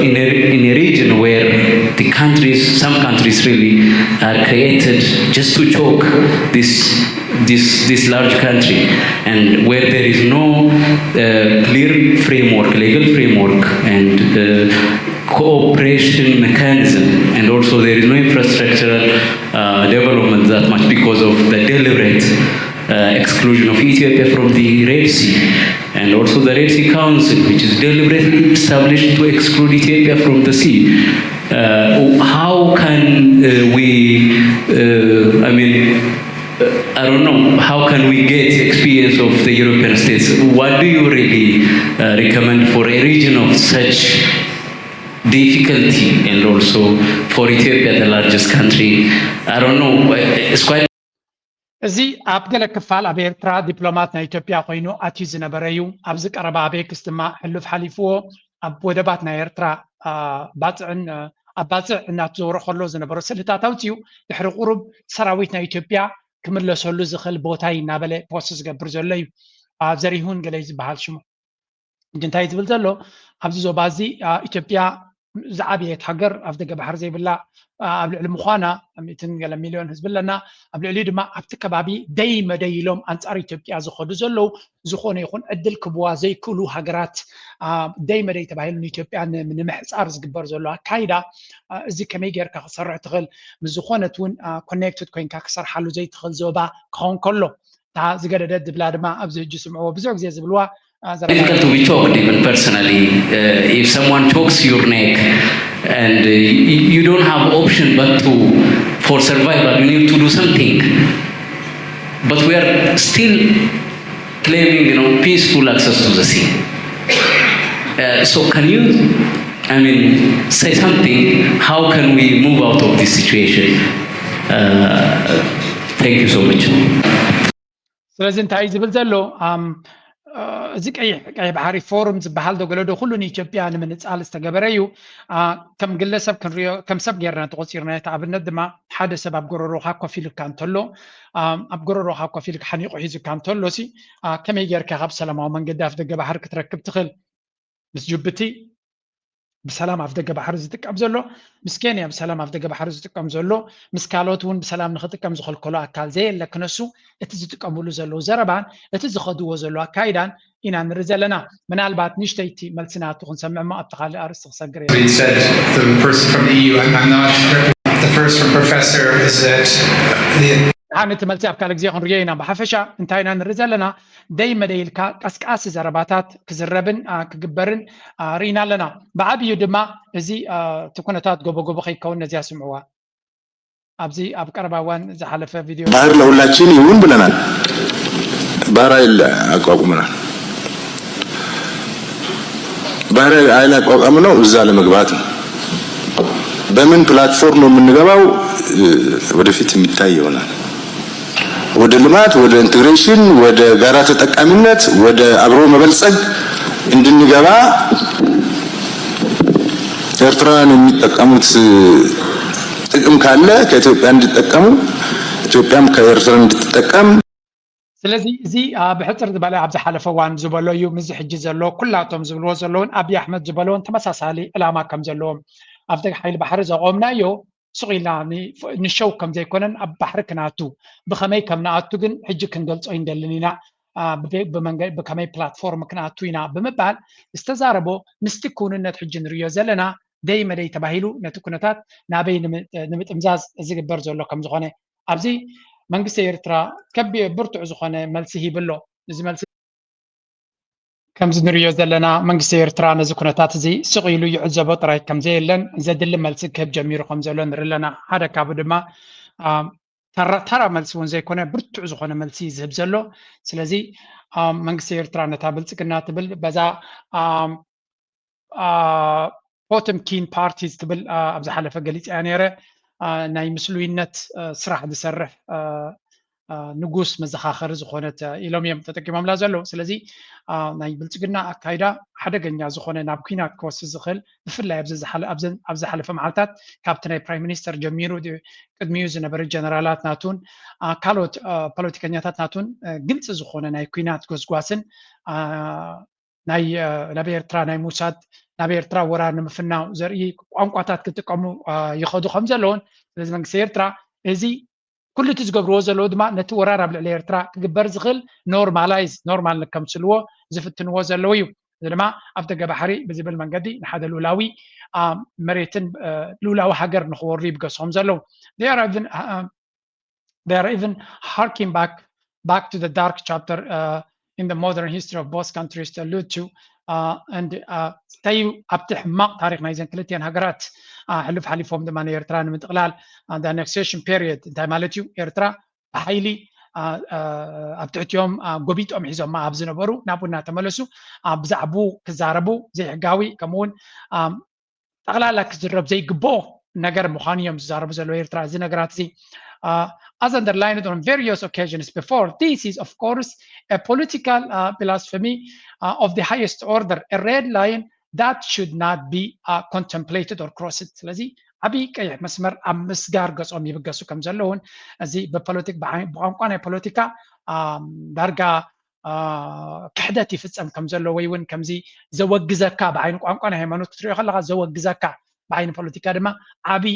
in a, in a region where the countries, some countries really are created just to choke this this this large country, and where there is no uh, clear framework, legal framework, and uh, cooperation mechanism, and also there is no infrastructural uh, development that much because of the deliberate uh, exclusion of Ethiopia from the Red Sea, and also the Red Sea Council, which is deliberately established to exclude Ethiopia from the sea. Uh, how can uh, we, uh, I mean, uh, I don't know, how can we get experience of the European states? What do you really uh, recommend for a region of such difficulty, and also for Ethiopia, the largest country? I don't know. It's quite እዚ ኣብ ገለ ክፋል ኣብ ኤርትራ ዲፕሎማት ናይ ኢትዮጵያ ኮይኑ ኣትዩ ዝነበረ እዩ። ኣብዚ ቀረባ ኣቤክስ ድማ ሕሉፍ ሓሊፍዎ ኣብ ወደባት ናይ ኤርትራ ባፅዕን ኣብ ባፅዕ እናተዘውረ ከሎ ዝነበሮ ስእልታት ኣውፅኡ ድሕሪ ቁሩብ ሰራዊት ናይ ኢትዮጵያ ክምለሰሉ ዝኽእል ቦታ እዩ እናበለ ፖስት ዝገብር ዘሎ እዩ። ኣብ ዘሪሁን ገለ ዝበሃል ሽሙ ሕጂ እንታይ ዝብል ዘሎ ኣብዚ ዞባ እዚ ኢትዮጵያ ዝዓበየት ሃገር ኣብ ደገ ባሕሪ ዘይብላ ኣብ ልዕሊ ምዃና ሚእትን ገለ ሚልዮን ህዝቢ ኣለና ኣብ ልዕሊኡ ድማ ኣብቲ ከባቢ ደይ መደይ ኢሎም ኣንፃር ኢትዮጵያ ዝኸዱ ዘለዉ ዝኾነ ይኹን ዕድል ክብዋ ዘይክእሉ ሃገራት ደይ መደይ ተባሂሉ ንኢትዮጵያ ንምሕፃር ዝግበር ዘሎ ኣካይዳ እዚ ከመይ ጌርካ ክሰርሕ ትኽእል ምስ ዝኾነት እውን ኮኔክትድ ኮይንካ ክሰርሓሉ ዘይትኽእል ዞባ ክኸውን ከሎ እታ ዝገደደት ዝብላ ድማ ኣብዚ ሕጂ ስምዕዎ ብዙሕ ግዜ ዝብልዋ difficult to be choked even personally. Uh, if someone chokes your neck and uh, you, you don't have option but to, for survival, you need to do something. But we are still claiming, you know, peaceful access to the sea. Uh, so can you, I mean, say something? How can we move out of this situation? Uh, thank you so much. ስለዚ እንታይ እዩ ዝብል ዘሎ እዚ ቀይሕ ቀይሕ ባሕሪ ፎርም ዝበሃል ዶ ገለዶ ኩሉ ንኢትዮጵያ ንምንፃል ዝተገበረ እዩ። ከም ግለሰብ ክንሪኦ ከም ሰብ ጌርና ተቆፂርና እቲ ኣብነት ድማ ሓደ ሰብ ኣብ ጎረሮካ ኮፍ ኢሉካ እንተሎ ኣብ ጎረሮካ ኮፍ ኢልካ ሓኒቑ ሒዙካ እንተሎ ሲ ከመይ ጌርካ ካብ ሰላማዊ መንገዲ ኣፍ ደገ ባሕሪ ክትረክብ ትኽእል? ምስ ጅቡቲ ብሰላም ኣፍ ደገ ባሕሪ ዝጥቀም ዘሎ ምስ ኬንያ ብሰላም ኣፍ ደገ ባሕሪ ዝጥቀም ዘሎ ምስ ካልኦት እውን ብሰላም ንክጥቀም ዝኸልከሎ ኣካል ዘየለ ክነሱ እቲ ዝጥቀምሉ ዘለዉ ዘረባን እቲ ዝኸድዎ ዘሎ ኣካይዳን ኢና ንርኢ ዘለና። ምናልባት ንእሽተይቲ መልሲ ናቱ ክንሰምዕ እሞ ኣብቲ ካልእ ኣርእስቲ ክሰግር እየ። It said the person from the E U, I'm, I'm not the first professor is that the ደሓን እቲ መልሲ ኣብ ካልእ ግዜ ክንሪኦ ኢና። ብሓፈሻ እንታይ ኢና ንርኢ ዘለና ደይ መደይ ኢልካ ቀስቃሲ ዘረባታት ክዝረብን ክግበርን ርኢና ኣለና። ብዓብዩ ድማ እዚ እቲ ኩነታት ጎቦ ጎቦ ከይከውን ነዚኣ ስምዕዋ። ኣብዚ ኣብ ቀረባ እዋን ዝሓለፈ ቪድዮ ባህር ለሁላችን ይሁን ብለናል። ባህር ኃይል አቋቁመናል። ባህር ኃይል አቋቋም ነው እዛ ለመግባት ነው። በምን ፕላትፎርም ነው የምንገባው ወደፊት የሚታይ ይሆናል። ወደ ልማት፣ ወደ ኢንቴግሬሽን፣ ወደ ጋራ ተጠቃሚነት፣ ወደ አብሮ መበልጸግ እንድንገባ ኤርትራውያን የሚጠቀሙት ጥቅም ካለ ከኢትዮጵያ እንዲጠቀሙ ኢትዮጵያም ከኤርትራ እንድትጠቀም ስለዚ እዚ ብሕፅር ዝበለ ኣብ ዝሓለፈ እዋን ዝበሎ እዩ። ምስዚ ሕጂ ዘሎ ኩላቶም ዝብልዎ ዘለውን ኣብይ ኣሕመድ ዝበለውን ተመሳሳሊ ዕላማ ከም ዘለዎም ኣብቲ ሓይሊ ባሕሪ ዘቆምናዮ ሱቕ ኢልና ንሸው ከም ዘይኮነን ኣብ ባሕሪ ክነኣቱ ብኸመይ ከም ንኣቱ ግን ሕጂ ክንገልጾ ይንደልን ኢና። ብከመይ ፕላትፎርም ክንኣቱ ኢና ብምባል ዝተዛረቦ ምስቲ ክውንነት ሕጂ ንርእዮ ዘለና ደይ መደይ ተባሂሉ ነቲ ኩነታት ናበይ ንምጥምዛዝ ዝግበር ዘሎ ከም ዝኾነ ኣብዚ መንግስቲ ኤርትራ ከቢ ብርቱዕ ዝኾነ መልሲ ሂቡ ኣሎ። እዚ መልሲ ከምዚ ንርእዮ ዘለና መንግስቲ ኤርትራ ነዚ ኩነታት እዚ ስቕ ኢሉ ይዕዘቦ ጥራይ ከም ዘየለን ዘድሊ መልሲ ክህብ ጀሚሩ ከም ዘሎ ንርኢ ኣለና። ሓደ ካብኡ ድማ ተራ መልሲ እውን ዘይኮነ ብርቱዕ ዝኾነ መልሲ እዩ ዝህብ ዘሎ። ስለዚ መንግስቲ ኤርትራ ነታ ብልፅግና ትብል በዛ ፖተምኪን ፓርቲ ዝትብል ኣብ ዝሓለፈ ገሊፀያ ነይረ ናይ ምስሉይነት ስራሕ ዝሰርሕ ንጉስ መዘኻኸሪ ዝኾነት ኢሎም እዮም ተጠቂሞምላ ዘለዉ። ስለዚ ናይ ብልፅግና ኣካይዳ ሓደገኛ ዝኾነ ናብ ኩናት ክወስድ ዝኽእል ብፍላይ ኣብ ዝሓለፈ መዓልታት ካብቲ ናይ ፕራይም ሚኒስተር ጀሚሩ ቅድሚኡ ዝነበረ ጀነራላት ናቱን ካልኦት ፖለቲከኛታት ናቱን ግልፂ ዝኾነ ናይ ኩናት ጎስጓስን ናይ ናብ ኤርትራ ናይ ምውሳድ፣ ናብ ኤርትራ ወራር ንምፍናው ዘርኢ ቋንቋታት ክጥቀሙ ይኸዱ ከም ዘለውን፣ ስለዚ መንግስቲ ኤርትራ እዚ ኩሉ እቲ ዝገብርዎ ዘለዉ ድማ ነቲ ወራር ኣብ ልዕሊ ኤርትራ ክግበር ዝኽእል ኖርማላይዝ፣ ኖርማል ከምስልዎ ዝፍትንዎ ዘለዉ እዩ። እዚ ድማ ኣብ ደገ ባሕሪ ብዝብል መንገዲ ንሓደ ልኡላዊ መሬትን ልኡላዊ ሃገር ንክወሩ ይብገሶም ዘለዉ። They are even harking back back to the dark chapter in the modern history of both countries to allude to and እንታይ እዩ ኣብቲ ሕማቕ ታሪክ ናይዘን ክልቲአን ሃገራት ሕሉፍ ሓሊፎም ድማ ንኤርትራ ንምጥቕላል the annexation period እንታይ ማለት እዩ? ኤርትራ ብሓይሊ ኣብ ትሕቲኦም ጎቢጦም ሒዞማ ኣብ ዝነበሩ ናብኡ እናተመለሱ ብዛዕባኡ ክዛረቡ ዘይሕጋዊ ከምኡውን ጠቕላላ ክዝረብ ዘይግብኦ ነገር ምዃኑ እዮም ዝዛረቡ ዘለዉ ኤርትራ። እዚ ነገራት እዚ as underlined on various occasions before, this is of course a political blasphemy of the highest order, a red line that should not be contemplated or crossed. ስለዚ ዓብዪ ቀይሕ መስመር ኣብ ምስጋር ገጾም ይብገሱ ከም ዘለውን እዚ ብፖለቲክ ብቋንቋ ናይ ፖለቲካ ዳርጋ ክሕደት ይፍጸም ከም ዘሎ ወይ እውን ከምዚ ዘወግዘካ ብዓይኒ ቋንቋ ናይ ሃይማኖት ክትሪኦ ከለካ ዘወግዘካ ብዓይኒ ፖለቲካ ድማ ዓብዪ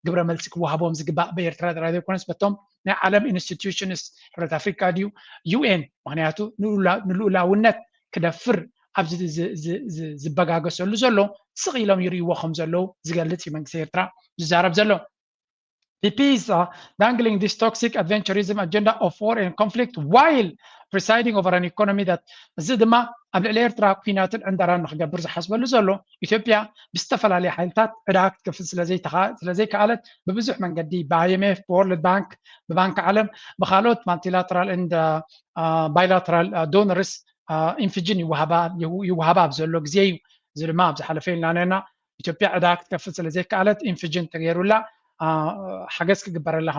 ግብረ መልሲ ክወሃቦም ዝግባእ ብኤርትራ ጥራይ ዘይኮነስ በቶም ናይ ዓለም ኢንስቲትዩሽንስ ሕብረት ኣፍሪካ ድዩ ዩ ኤን ምክንያቱ ንልኡላውነት ክደፍር ኣብዚ ዝበጋገሰሉ ዘሎ ስቕ ኢሎም ይርእይዎ ከም ዘለዉ ዝገልጽ እዩ መንግስቲ ኤርትራ ዝዛረብ ዘሎ። P P is uh, dangling this toxic adventurism agenda of war and conflict while presiding over an economy that እዚ ድማ ኣብ ልዕሊ ኤርትራ ኩናትን ዕንደራን ንክገብር ዝሓስበሉ ዘሎ ኢትዮጵያ ብዝተፈላለየ ሓይልታት ዕዳ ክትከፍል ስለዘይከኣለት ብብዙሕ መንገዲ ብ I M F፣ ብ World Bank፣ ብባንክ ዓለም፣ ብካልኦት multilateral and bilateral donors ኢንፍጅን ይወሃባ ኣብ ዘሎ ግዜ እዩ። እዚ ድማ ኣብ ዝሓለፈ ኢልና ነርና ኢትዮጵያ ዕዳ ክትከፍል ስለዘይከኣለት ኢንፍጅን ተገይሩላ ሓገዝ ክግበረላ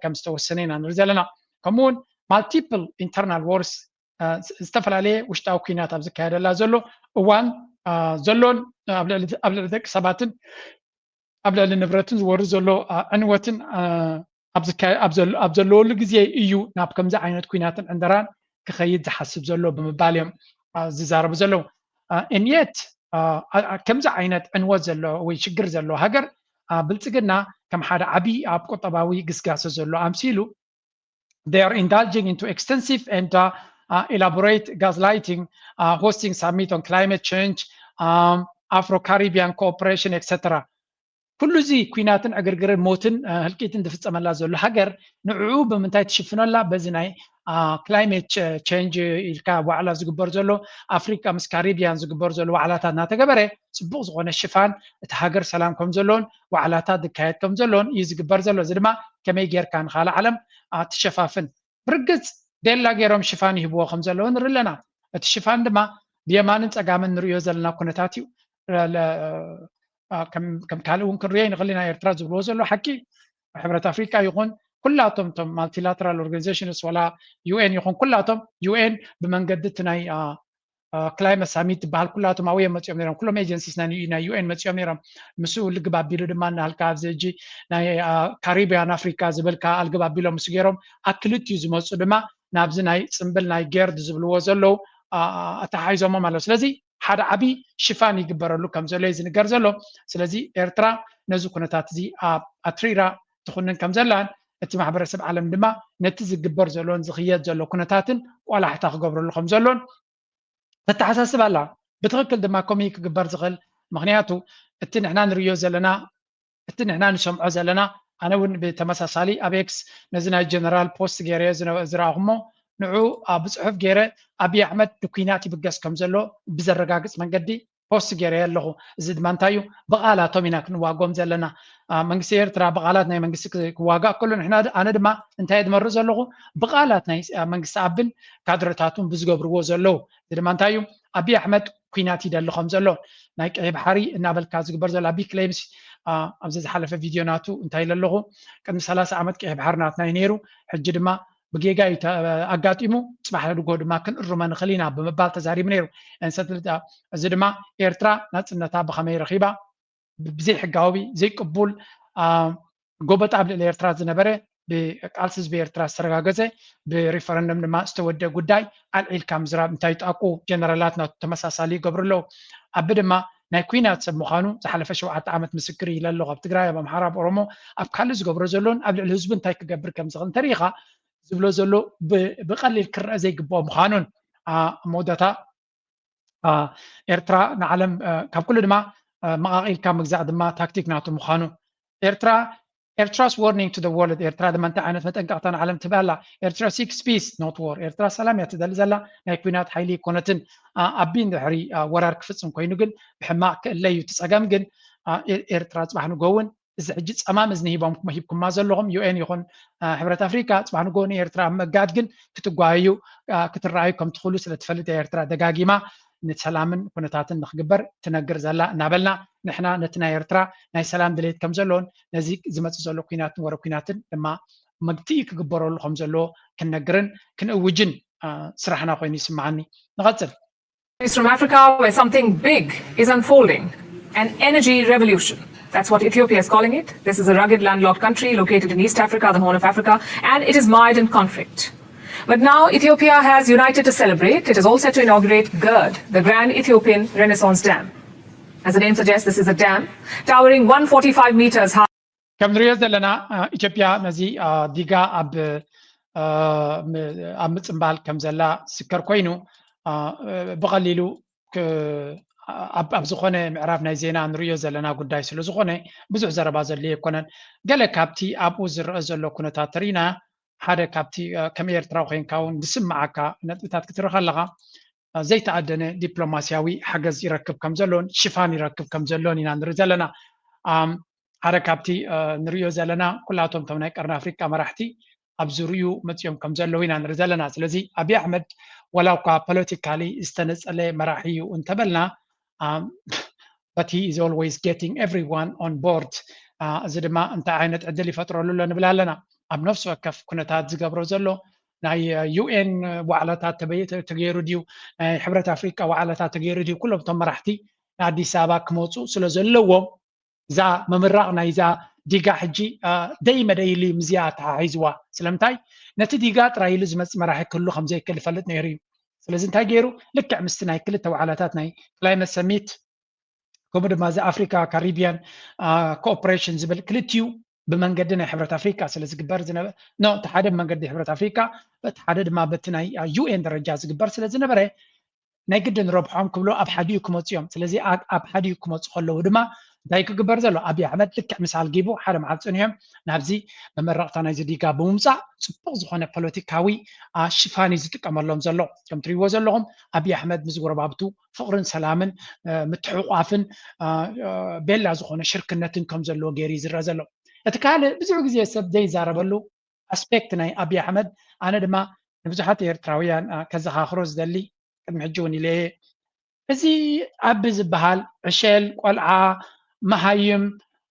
ከም ዝተወሰነ ኢና ንርኢ ዘለና። ከምኡውን multiple internal wars ዝተፈላለየ ውሽጣዊ ኩናት ኣብ ዝካየደላ ዘሎ እዋን ዘሎን ኣብ ልዕሊ ደቂ ሰባትን ኣብ ልዕሊ ንብረትን ዝወርድ ዘሎ ዕንወትን ኣብ ዘለወሉ ግዜ እዩ ናብ ከምዚ ዓይነት ኩናትን ዕንደራን ክኸይድ ዝሓስብ ዘሎ ብምባል እዮም ዝዛረቡ ዘለዉ። And yet ከምዚ ዓይነት ዕንወት ዘሎ ወይ ሽግር ዘሎ ሃገር ብልፅግና ከም ሓደ ዓብዪ ኣብ ቁጠባዊ ግስጋሰ ዘሎ ኣምሲሉ they are indulging into extensive and uh, uh, elaborate gaslighting, uh, hosting summit on climate change, um, Afro-Caribbean cooperation, et cetera. ኩሉ እዚ ኩናትን ዕግርግርን ሞትን ህልቂትን ዝፍፀመላ ዘሎ ሃገር ንዕኡ ብምንታይ ትሽፍነላ? በዚ ናይ ክላይሜት ቼንጅ ኢልካ ዋዕላ ዝግበር ዘሎ ኣፍሪካ ምስ ካሪቢያን ዝግበር ዘሎ ዋዕላታት እናተገበረ ፅቡቅ ዝኮነ ሽፋን እቲ ሃገር ሰላም ከም ዘለዎን ዋዕላታት ዝካየድ ከም ዘለዎን እዩ ዝግበር ዘሎ። እዚ ድማ ከመይ ጌርካ ንካልእ ዓለም ትሸፋፍን? ብርግፅ ዴላ ገይሮም ሽፋን ይህብዎ ከም ዘለዉ ንርኢ ኣለና። እቲ ሽፋን ድማ ብየማንን ፀጋምን ንርእዮ ዘለና ኩነታት እዩ። ከም ካልእ እውን ክንርእዮ ንኽእል ኢና። ኤርትራ ዝብልዎ ዘሎ ሓቂ ሕብረት ኣፍሪቃ ይኹን ኩላቶም ቶም ማልቲላተራል ኦርጋኒዜሽንስ ዋላ ዩ ኤን ይኹን ኩላቶም ዩ ኤን ብመንገዲ እቲ ናይ ክላይመት ሳሚት ዝበሃል ኩላቶም ኣብኡ እዮም መፂኦም ነይሮም። ኩሎም ኤጀንሲስ ናይ ዩ ኤን መፂኦም ነይሮም። ምስኡ ልግብ ኣቢሉ ድማ እናሃልካ ኣብዚ ሕጂ ናይ ካሪቢያን ኣፍሪካ ዝብል ከዓ ኣልግብ ኣቢሎም ምስ ገይሮም ኣብ ክልቲኡ ዝመፁ ድማ ናብዚ ናይ ፅምብል ናይ ጌርድ ዝብልዎ ዘለዉ ኣተሓሒዞሞ ማለት። ስለዚ ሓደ ዓብዪ ሽፋን ይግበረሉ ከም ዘሎ እዩ ዝንገር ዘሎ። ስለዚ ኤርትራ ነዚ ኩነታት እዚ ኣትሪራ ትኹንን ከም ዘላን እቲ ማሕበረሰብ ዓለም ድማ ነቲ ዝግበር ዘሎን ዝኽየድ ዘሎ ኩነታትን ቆላሕታ ክገብረሉ ከም ዘሎን ተተሓሳስብ ኣላ። ብትኽክል ድማ ከምኡ ክግበር ዝኽእል ምክንያቱ እቲ ንሕና ንርእዮ ዘለና እቲ ንሕና ንሰምዖ ዘለና ኣነ እውን ብተመሳሳሊ ኣብ ኤክስ ነዚ ናይ ጀነራል ፖስት ገይረ ዝረኣኹሞ ንዑ ብፅሑፍ ገይረ ኣብይ ኣሕመድ ንኩናት ይብገስ ከም ዘሎ ብዘረጋግፅ መንገዲ ፖስት ገይረ ኣለኹ። እዚ ድማ እንታይ እዩ? ብቓላቶም ኢና ክንዋጎም ዘለና። መንግስቲ ኤርትራ ብቓላት ናይ መንግስቲ ክዋጋእ ከሎ ንሕና ኣነ ድማ እንታይ ድመርእ ዘለኹ ብቓላት ናይ መንግስቲ ኣብን ካድረታቱን ብዝገብርዎ ዘለዉ እዚ ድማ እንታይ እዩ? ኣብይ ኣሕመድ ኩናት ይደሊ ከም ዘሎ ናይ ቀይ ባሕሪ እናበልካ ዝግበር ዘሎ ኣብይ ክሌምስ ኣብዚ ዝሓለፈ ቪድዮ ናቱ እንታይ ኢለ ኣለኹ ቅድሚ ሰላሳ ዓመት ቀይ ባሕሪ ናትና እዩ ነይሩ ሕጂ ድማ ብጌጋ እዩ ኣጋጢሙ ፅባሕ ንግሆ ድማ ክንእርሞ ንኽእል ኢና ብምባል ተዛሪቡ ነይሩ። እዚ ድማ ኤርትራ ናፅነታ ብኸመይ ረኺባ ብዘይሕጋዊ ዘይቅቡል ጎበጣ ኣብ ልዕሊ ኤርትራ ዝነበረ ብቃልሲ ህዝቢ ኤርትራ ዝተረጋገጸ፣ ብሪፈረንደም ድማ ዝተወደ ጉዳይ ኣልዒልካ ምዝራብ እንታይ ይጠኣቁ? ጀነራላት ናቱ ተመሳሳሊ ይገብሩ ኣለዉ። ኣቢ ድማ ናይ ኩናት ሰብ ምዃኑ ዝሓለፈ ሸውዓተ ዓመት ምስክር ኢለ ኣለኹ። ኣብ ትግራይ፣ ኣብ ኣምሓራ፣ ኣብ ኦሮሞ፣ ኣብ ካልእ ዝገብሮ ዘሎን ኣብ ልዕሊ ህዝቡ እንታይ ክገብር ከም ዝኽእል እንተሪኢኻ ዝብሎ ዘሎ ብ-፣ ብቐሊል ክረአ ዘይግብኦ ምዃኑን፣ ኣ፣ መወዳእታ፣ ኣ፣ ኤርትራ ንዓለም፣ ኣ፣ ካብ ኩሉ ድማ፣ ኣ፣ መቓቒልካ ምግዛእ ድማ ታክቲክ ናቱ ምዃኑ። ኤርትራ፣ ኤርትራስ ዋርኒንግ ቱ ዘ ወርልድ፣ ኤርትራ ድማ እንታይ ዓይነት መጠንቀቕታ ንዓለም ትህብ ኣላ? ኤርትራ ሲክስ ፒስ ኖት ዋር፣ ኤርትራ ሰላም እያ ትደሊ ዘላ፣ ናይ ኩናት ሓይሊ ኣይኮነትን። ኣ፣ ኣቢ እንድሕሪ፣ ኣ፣ ወራር ክፍጽም ኮይኑ ግን ብሕማቕ ክእለ እዩ። እቲ ጸገም ግን፣ ኣ፣ ኤ-፣ ኤርትራ ጽባሕ ንጎ እውን እዚ ሕጂ ጸማም እዝኒ ሂቦም ሂብኩማ ዘለኹም ዩ ኤን ይኹን፣ አ፣ ሕብረት ኣፍሪቃ ጽባሕ ንግሆ ንኤርትራ ኣብ መጋድ ግን ክትጓየዩ፣ አ፣ ክትረኣዩ ከም ትኽእሉ ስለ ትፈልጥ እያ ኤርትራ ደጋጊማ ንሰላምን ኩነታትን ንኽግበር ትነግር ዘላ እናበልና ንሕና ነቲ ናይ ኤርትራ ናይ ሰላም ድሌት ከም ዘሎን ነዚ ዝመጽእ ዘሎ ኩናትን ወረ ኩናትን ድማ መግትኢ ክግበረሉ ከም ዘለዎ ክንነግርን ክንእውጅን፣ አ፣ ስራሕና ኮይኑ ይስምዓኒ። ንቐጽል። From Africa, where something big is unfolding, an energy revolution. That's what Ethiopia is calling it. This is a rugged, landlocked country located in East Africa, the Horn of Africa, and it is mired in conflict. But now Ethiopia has united to celebrate. It is all set to inaugurate GERD, the Grand Ethiopian Renaissance Dam. As the name suggests, this is a dam towering one forty-five meters high. ከም ንሪኦ ዘለና፣ አ፣ ኢትዮጵያ ነዚ፣ አ፣ ዲጋ ኣብ፣ አ፣ ም-፣ ኣብ ምጽንባል ከም ዘላ ዝስከር ኮይኑ፣ አ፣ ብቐሊሉ ክ-፣ ኣብ፣ ኣብ ዝኾነ ምዕራፍ ናይ ዜና ንሪኦ ዘለና ጉዳይ ስለ ዝኾነ ብዙሕ ዘረባ ዘድልዮ ኣይኮነን። ገለ ካብቲ ኣብኡ ዝረአ ዘሎ ኩነታት ተሪእና፣ ሓደ ካብቲ፣ አ፣ ከም ኤርትራዊ ኮይንካ እውን ዝስምዓካ ነጥብታት ክትርኢ ከለኻ፣ አ፣ ዘይተኣደነ ዲፕሎማስያዊ ሓገዝ ይረክብ ከም ዘሎን ሽፋን ይረክብ ከም ዘሎን ኢና ንርኢ ዘለና። ኣም፣ ሓደ ካብቲ፣ አ፣ ንሪኦ ዘለና ኩላቶም እቶም ናይ ቀርኒ ኣፍሪቃ መራሕቲ ኣብ ዙርዩ መፂኦም ከም ዘለዉ ኢና ንርኢ ዘለና። ስለዚ ኣብይ ኣሕመድ ወላ እኳ ፖለቲካሊ ዝተነፀለ መራሒ እዩ እንተበልና፣ ኣም፣ but he is always getting everyone on board። አ፣ እዚ ድማ እንታይ ዓይነት ዕድል ይፈጥረሉ ኣሎ ንብል ኣለና። ኣብ ነፍሲ ወከፍ ኩነታት ዝገብሮ ዘሎ ናይ፣ አ፣ ዩ ኤን ዋዕላታት ተበይ-፣ ተ-፣ ተገይሩ ድዩ? ናይ ሕብረት ኣፍሪቃ ዋዕላታት ተገይሩ ድዩ? ኩሎም እቶም መራሕቲ ንኣዲስ ኣበባ ክመፁ ስለ ዘለዎም እዛ ምምራቕ ናይዛ ዲጋ ሕጂ፣ አ፣ ደይ መደይ ኢሉ እዩ ምስዚኣ ኣተሓሒዝዋ። ስለምንታይ? ነቲ ዲጋ ጥራይ ኢሉ ዝመጽእ መራሒ ክህሉ ከም ዘይክእል ይፈልጥ ነይሩ እዩ። ስለዚ እንታይ ገይሩ? ልክዕ ምስቲ ናይ ክልተ ዋዕላታት ናይ ክላይመት ሰሚት ከምኡ ድማ እዚ ኣፍሪካ ካሪቢያን፣ አ፣ ኮኦፕሬሽን ዝብል ክልቲኡ ብመንገዲ ናይ ሕብረት ኣፍሪካ ስለ ዝግበር ዝነበ-፣ ኖ፣ እቲ ሓደ ብመንገዲ ሕብረት ኣፍሪካ፣ እቲ ሓደ ድማ በቲ ናይ፣ አ፣ ዩ ኤን ደረጃ ዝግበር ስለ ዝነበረ ናይ ግድን ረብሖም ክብሎ ኣብ ሓዲኡ ክመፁ እዮም። ስለዚ ኣ-፣ ኣብ ሓዲኡ ክመፁ ከለዉ ድማ እንታይ ክግበር ዘሎ? ኣብይ ኣሕመድ ልክዕ ምስ ኣልጊቡ ሓደ መዓልቲ ፅንዮም ናብዚ መመረቕታ ናይዚ ዲጋ ብምምፃእ ፅቡቕ ዝኾነ ፖለቲካዊ፣ አ፣ ሽፋን እዩ ዝጥቀመሎም ዘሎ። ከም ትሪእዎ ዘለኹም ኣብይ ኣሕመድ ምስ ጎረባብቱ ፍቕርን ሰላምን፣ እ፣ ምትሕቑቋፍን፣ እ፣ እ፣ ቤላ ዝኾነ ሽርክነትን ከም ዘለዎ ገይሩ እዩ ዝረአ ዘሎ። እቲ ካልእ ብዙሕ ግዜ ሰብ ዘይዛረበሉ ኣስፔክት ናይ ኣብይ ኣሕመድ፣ ኣነ ድማ ንብዙሓት ኤርትራውያን፣ እ፣ ከዘኻኽሮ ዝደሊ፣ ቅድሚ ሕጂ እውን ኢለ እየ፣ እዚ ኣቢ ዝበሃል ዕሸል፣ ቆልዓ፣ መሃይም፣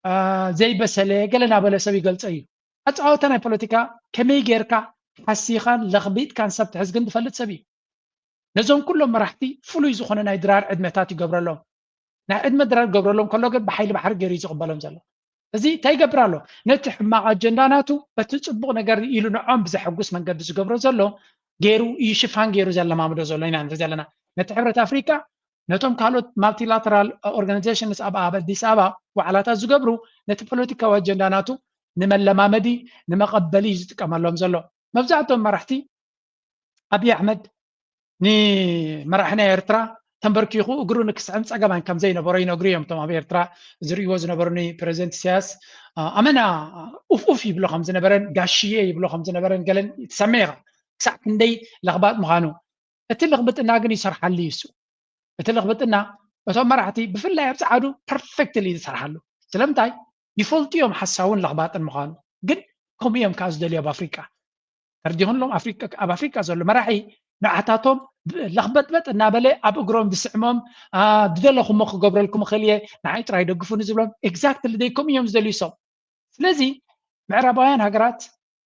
እ፣ ዘይበሰለ፣ ገለ እናበለ ሰብ ይገልጾ እዩ። ኣጻወታ ናይ ፖለቲካ ከመይ ጌርካ ሓሲኻን ለኽቢጥካን ሰብ ትሕዝ ግን ዝፈልጥ ሰብ እዩ። ነዞም ኩሎም መራሕቲ ፍሉይ ዝኾነ ናይ ድራር ዕድመታት ይገብረሎም። ናይ ዕድመ ድራር ክገብረሎም ከሎ ግን ብሓይሊ ባሕሪ ገይሩ እዩ ዝቕበሎም ዘሎ። እዚ እንታይ ይገብር ኣሎ? ነቲ ሕማቕ ኣጀንዳ ናቱ በቲ ጽቡቕ ነገር ኢሉ ንዖም ብዘሐጉስ መንገዲ ዝገብሮ ዘሎ ገይሩ እዩ ሽፋን ገይሩ ዘለማምዶ ዘሎ ኢና ንርኢ ዘለና። ነቲ ሕብረት ኣፍሪቃ፣ ነቶም ካልኦት ማልቲላተራል ኦርጋናይዜሽንስ ኣብ፣ ኣብ ኣዲስ ኣበባ ዋዕላታት ዝገብሩ ነቲ ፖለቲካዊ ኣጀንዳ ናቱ ንመለማመዲ፣ ንመቐበሊ እዩ ዝጥቀመሎም ዘሎ። መብዛሕትኦም መራሕቲ ኣብይ ኣሕመድ ንመራሒ ናይ ኤርትራ ተንበርኪኹ እግሩ ንክስዕም ጸገማን ከም ዘይነበሮ ይነግሩ እዮም። እቶም ኣብ ኤርትራ ዝርእይዎ ዝነበሩ ንፕረዚደንት ኢሳያስ፣ አ፣ ኣመና ኡፍ ኡፍ ይብሎ ከም ዝነበረን ጋሽዬ ይብሎ ከም ዝነበረን ገለን ትሰምዕ ኢኻ። ክሳዕ ክንደይ ለኽባጥ ምዃኑ። እቲ ልኽብጥና ግን ይሰርሓሉ እዩ እሱ። እቲ ልኽብጥና እቶም መራሕቲ ብፍላይ ኣብ ጸዓዱ ፐርፌክትሊ እዩ ዝሰርሓሉ። ስለምንታይ? ይፈልጡ እዮም ሓሳውን ለኽባጥን ምዃኑ። ግን ከምኡ እዮም ከኣ ዝደልዩ ኣብ ኣፍሪቃ። ተረዲኹም ኣለኹም? ኣፍሪቃ፣ ኣብ ኣፍሪቃ ዘሎ መራሒ ንዓታቶም ለኽበጥበጥ እናበለ ኣብ እግሮም ዝስዕሞም፣ አ፣ ዝደለኹሞ ክገብረልኩም እኽእል እየ፣ ንዓይ ጥራይ ደግፉኒ ዝብሎም፣ ኤግዛክትሊ ደይ ከምኡ እዮም ዝደልዩ ሰብ። ስለዚ ምዕራባውያን ሃገራት፣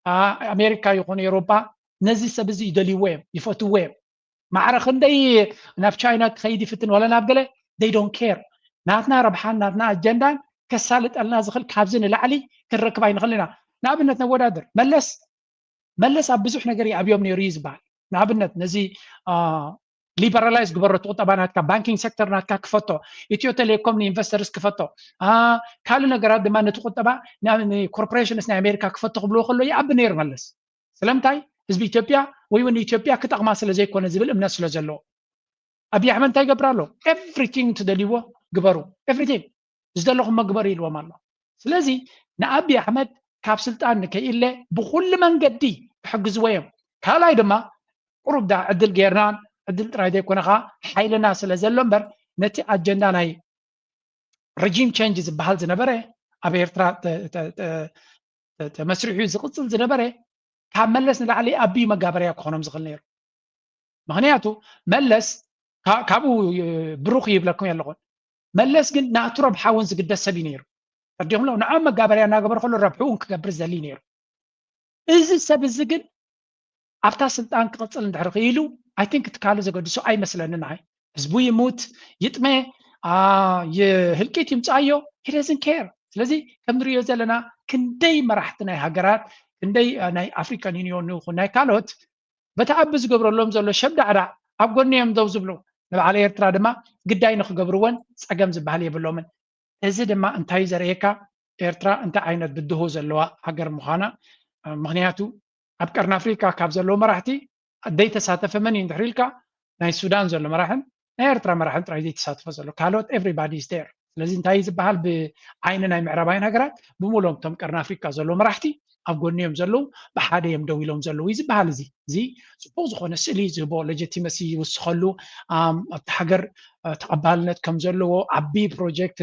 አ፣ ኣሜሪካ ይኹን ኤውሮጳ ነዚ ሰብ እዚ ይደልይዎ እዮም፣ ይፈትውዎ እዮም። ማዕረ ክንደይ ናብ ቻይና ክኸይድ ይፍትን ወላ ናብ ገለ፣ they don't care። ናትና ረብሓን ናትና ኣጀንዳን ከሳልጠልና ዝኽእል ካብዚ ንላዕሊ ክንረክብ ኣይንኽእል ኢና። ንኣብነት ነወዳድር፣ መለስ መለስ ኣብ ብዙሕ ነገር ይኣብዮም ነይሩ እዩ ዝበሃል። ንኣብነት ነዚ ሊበራላይዝ ግበሮ፣ እቲ ቁጠባ ናትካ፣ ባንኪንግ ሴክተር ናትካ ክፈቶ፣ ኢትዮ ቴሌኮም ንኢንቨስተርስ ክፈቶ፣ ካልእ ነገራት ድማ ነቲ ቁጠባ ኮርፖሬሽንስ ናይ ኣሜሪካ ክፈቶ ክብልዎ ከሎ ይኣቢ ነይሩ መለስ። ስለምንታይ? ህዝቢ ኢትዮጵያ ወይ እውን ኢትዮጵያ ክጠቕማ ስለ ዘይኮነ ዝብል እምነት ስለ ዘለዎ። ኣብይ ኣሕመድ እንታይ ይገብር ኣሎ? ኤቭሪቲንግ ትደልይዎ ግበሩ፣ ኤቭሪቲንግ ዝደለኹሞ ግበሩ ኢልዎም ኣሎ። ስለዚ ንኣብይ ኣሕመድ ካብ ስልጣን ንከይእለ ብኩሉ መንገዲ ክሕግዝዎ እዮም። ካልኣይ ድማ ቁሩብ ዳ ዕድል ጌርና፣ ዕድል ጥራይ ዘይኮነ ከዓ ሓይልና ስለ ዘሎ እምበር፣ ነቲ ኣጀንዳ ናይ ረጂም ቸንጅ ዝበሃል ዝነበረ፣ ኣብ ኤርትራ ተመስሪሑ ዝቕፅል ዝነበረ፣ ካብ መለስ ንላዕሊ ኣብዩ መጋበርያ ክኾኖም ዝኽእል ነይሩ። ምክንያቱ መለስ ካብኡ ብሩኽ ይብለኩም የለኹን። መለስ ግን ናቱ ረብሓ እውን ዝግደስ ሰብ እዩ ነይሩ። ተረዲኹም ሎ ንዖም መጋበርያ እናገበረ ከሎ ረብሕኡ እውን ክገብር ዝደሊ ነይሩ። እዚ ሰብ እዚ ግን ኣብታ ስልጣን ክቕፅል እንድሕር ክኢሉ፣ ኣይ ቲንክ ትካሉ ዘገድሶ ኣይመስለንን። ኣይ ህዝቡ ይሙት ይጥመ ህልቂት ይምፃዮ፣ ሂደዝን ኬር። ስለዚ ከም ንሪኦ ዘለና ክንደይ መራሕቲ ናይ ሃገራት፣ ክንደይ ናይ ኣፍሪካን ዩኒዮን ይኹን ናይ ካልኦት በቲ ኣቢ ዝገብረሎም ዘሎ ሸብዳዕዳዕ ኣብ ጎኒ እዮም ደው ዝብሉ። ንበዓል ኤርትራ ድማ ግዳይ ንክገብርዎን ፀገም ዝበሃል የብሎምን። እዚ ድማ እንታይ ዘርእየካ? ኤርትራ እንታይ ዓይነት ብድሆ ዘለዋ ሃገር ምዃና። ምክንያቱ ኣብ ቀርኒ ኣፍሪካ ካብ ዘለዉ መራሕቲ ዘይተሳተፈ መን እዩ እንድሕር ኢልካ፣ ናይ ሱዳን ዘሎ መራሕን ናይ ኤርትራ መራሕን ጥራይ ዘይተሳተፈ ዘሎ፣ ካልኦት ኤቭሪባዲ ኢዝ ዴር። ስለዚ እንታይ ዝበሃል? ብዓይኒ ናይ ምዕራባውያን ሃገራት ብምሎም እቶም ቀርኒ ኣፍሪካ ዘለዉ መራሕቲ ኣብ ጎኒ እዮም ዘለዉ፣ ብሓደ እዮም ደው ኢሎም ዘለዉ እዩ ዝበሃል። እዚ እዚ ፅቡቅ ዝኾነ ስእሊ ዝህቦ፣ ሌጂቲመሲ ይውስኸሉ፣ ኣብቲ ሃገር ተቐባልነት ከም ዘለዎ፣ ዓቢ ፕሮጀክት፣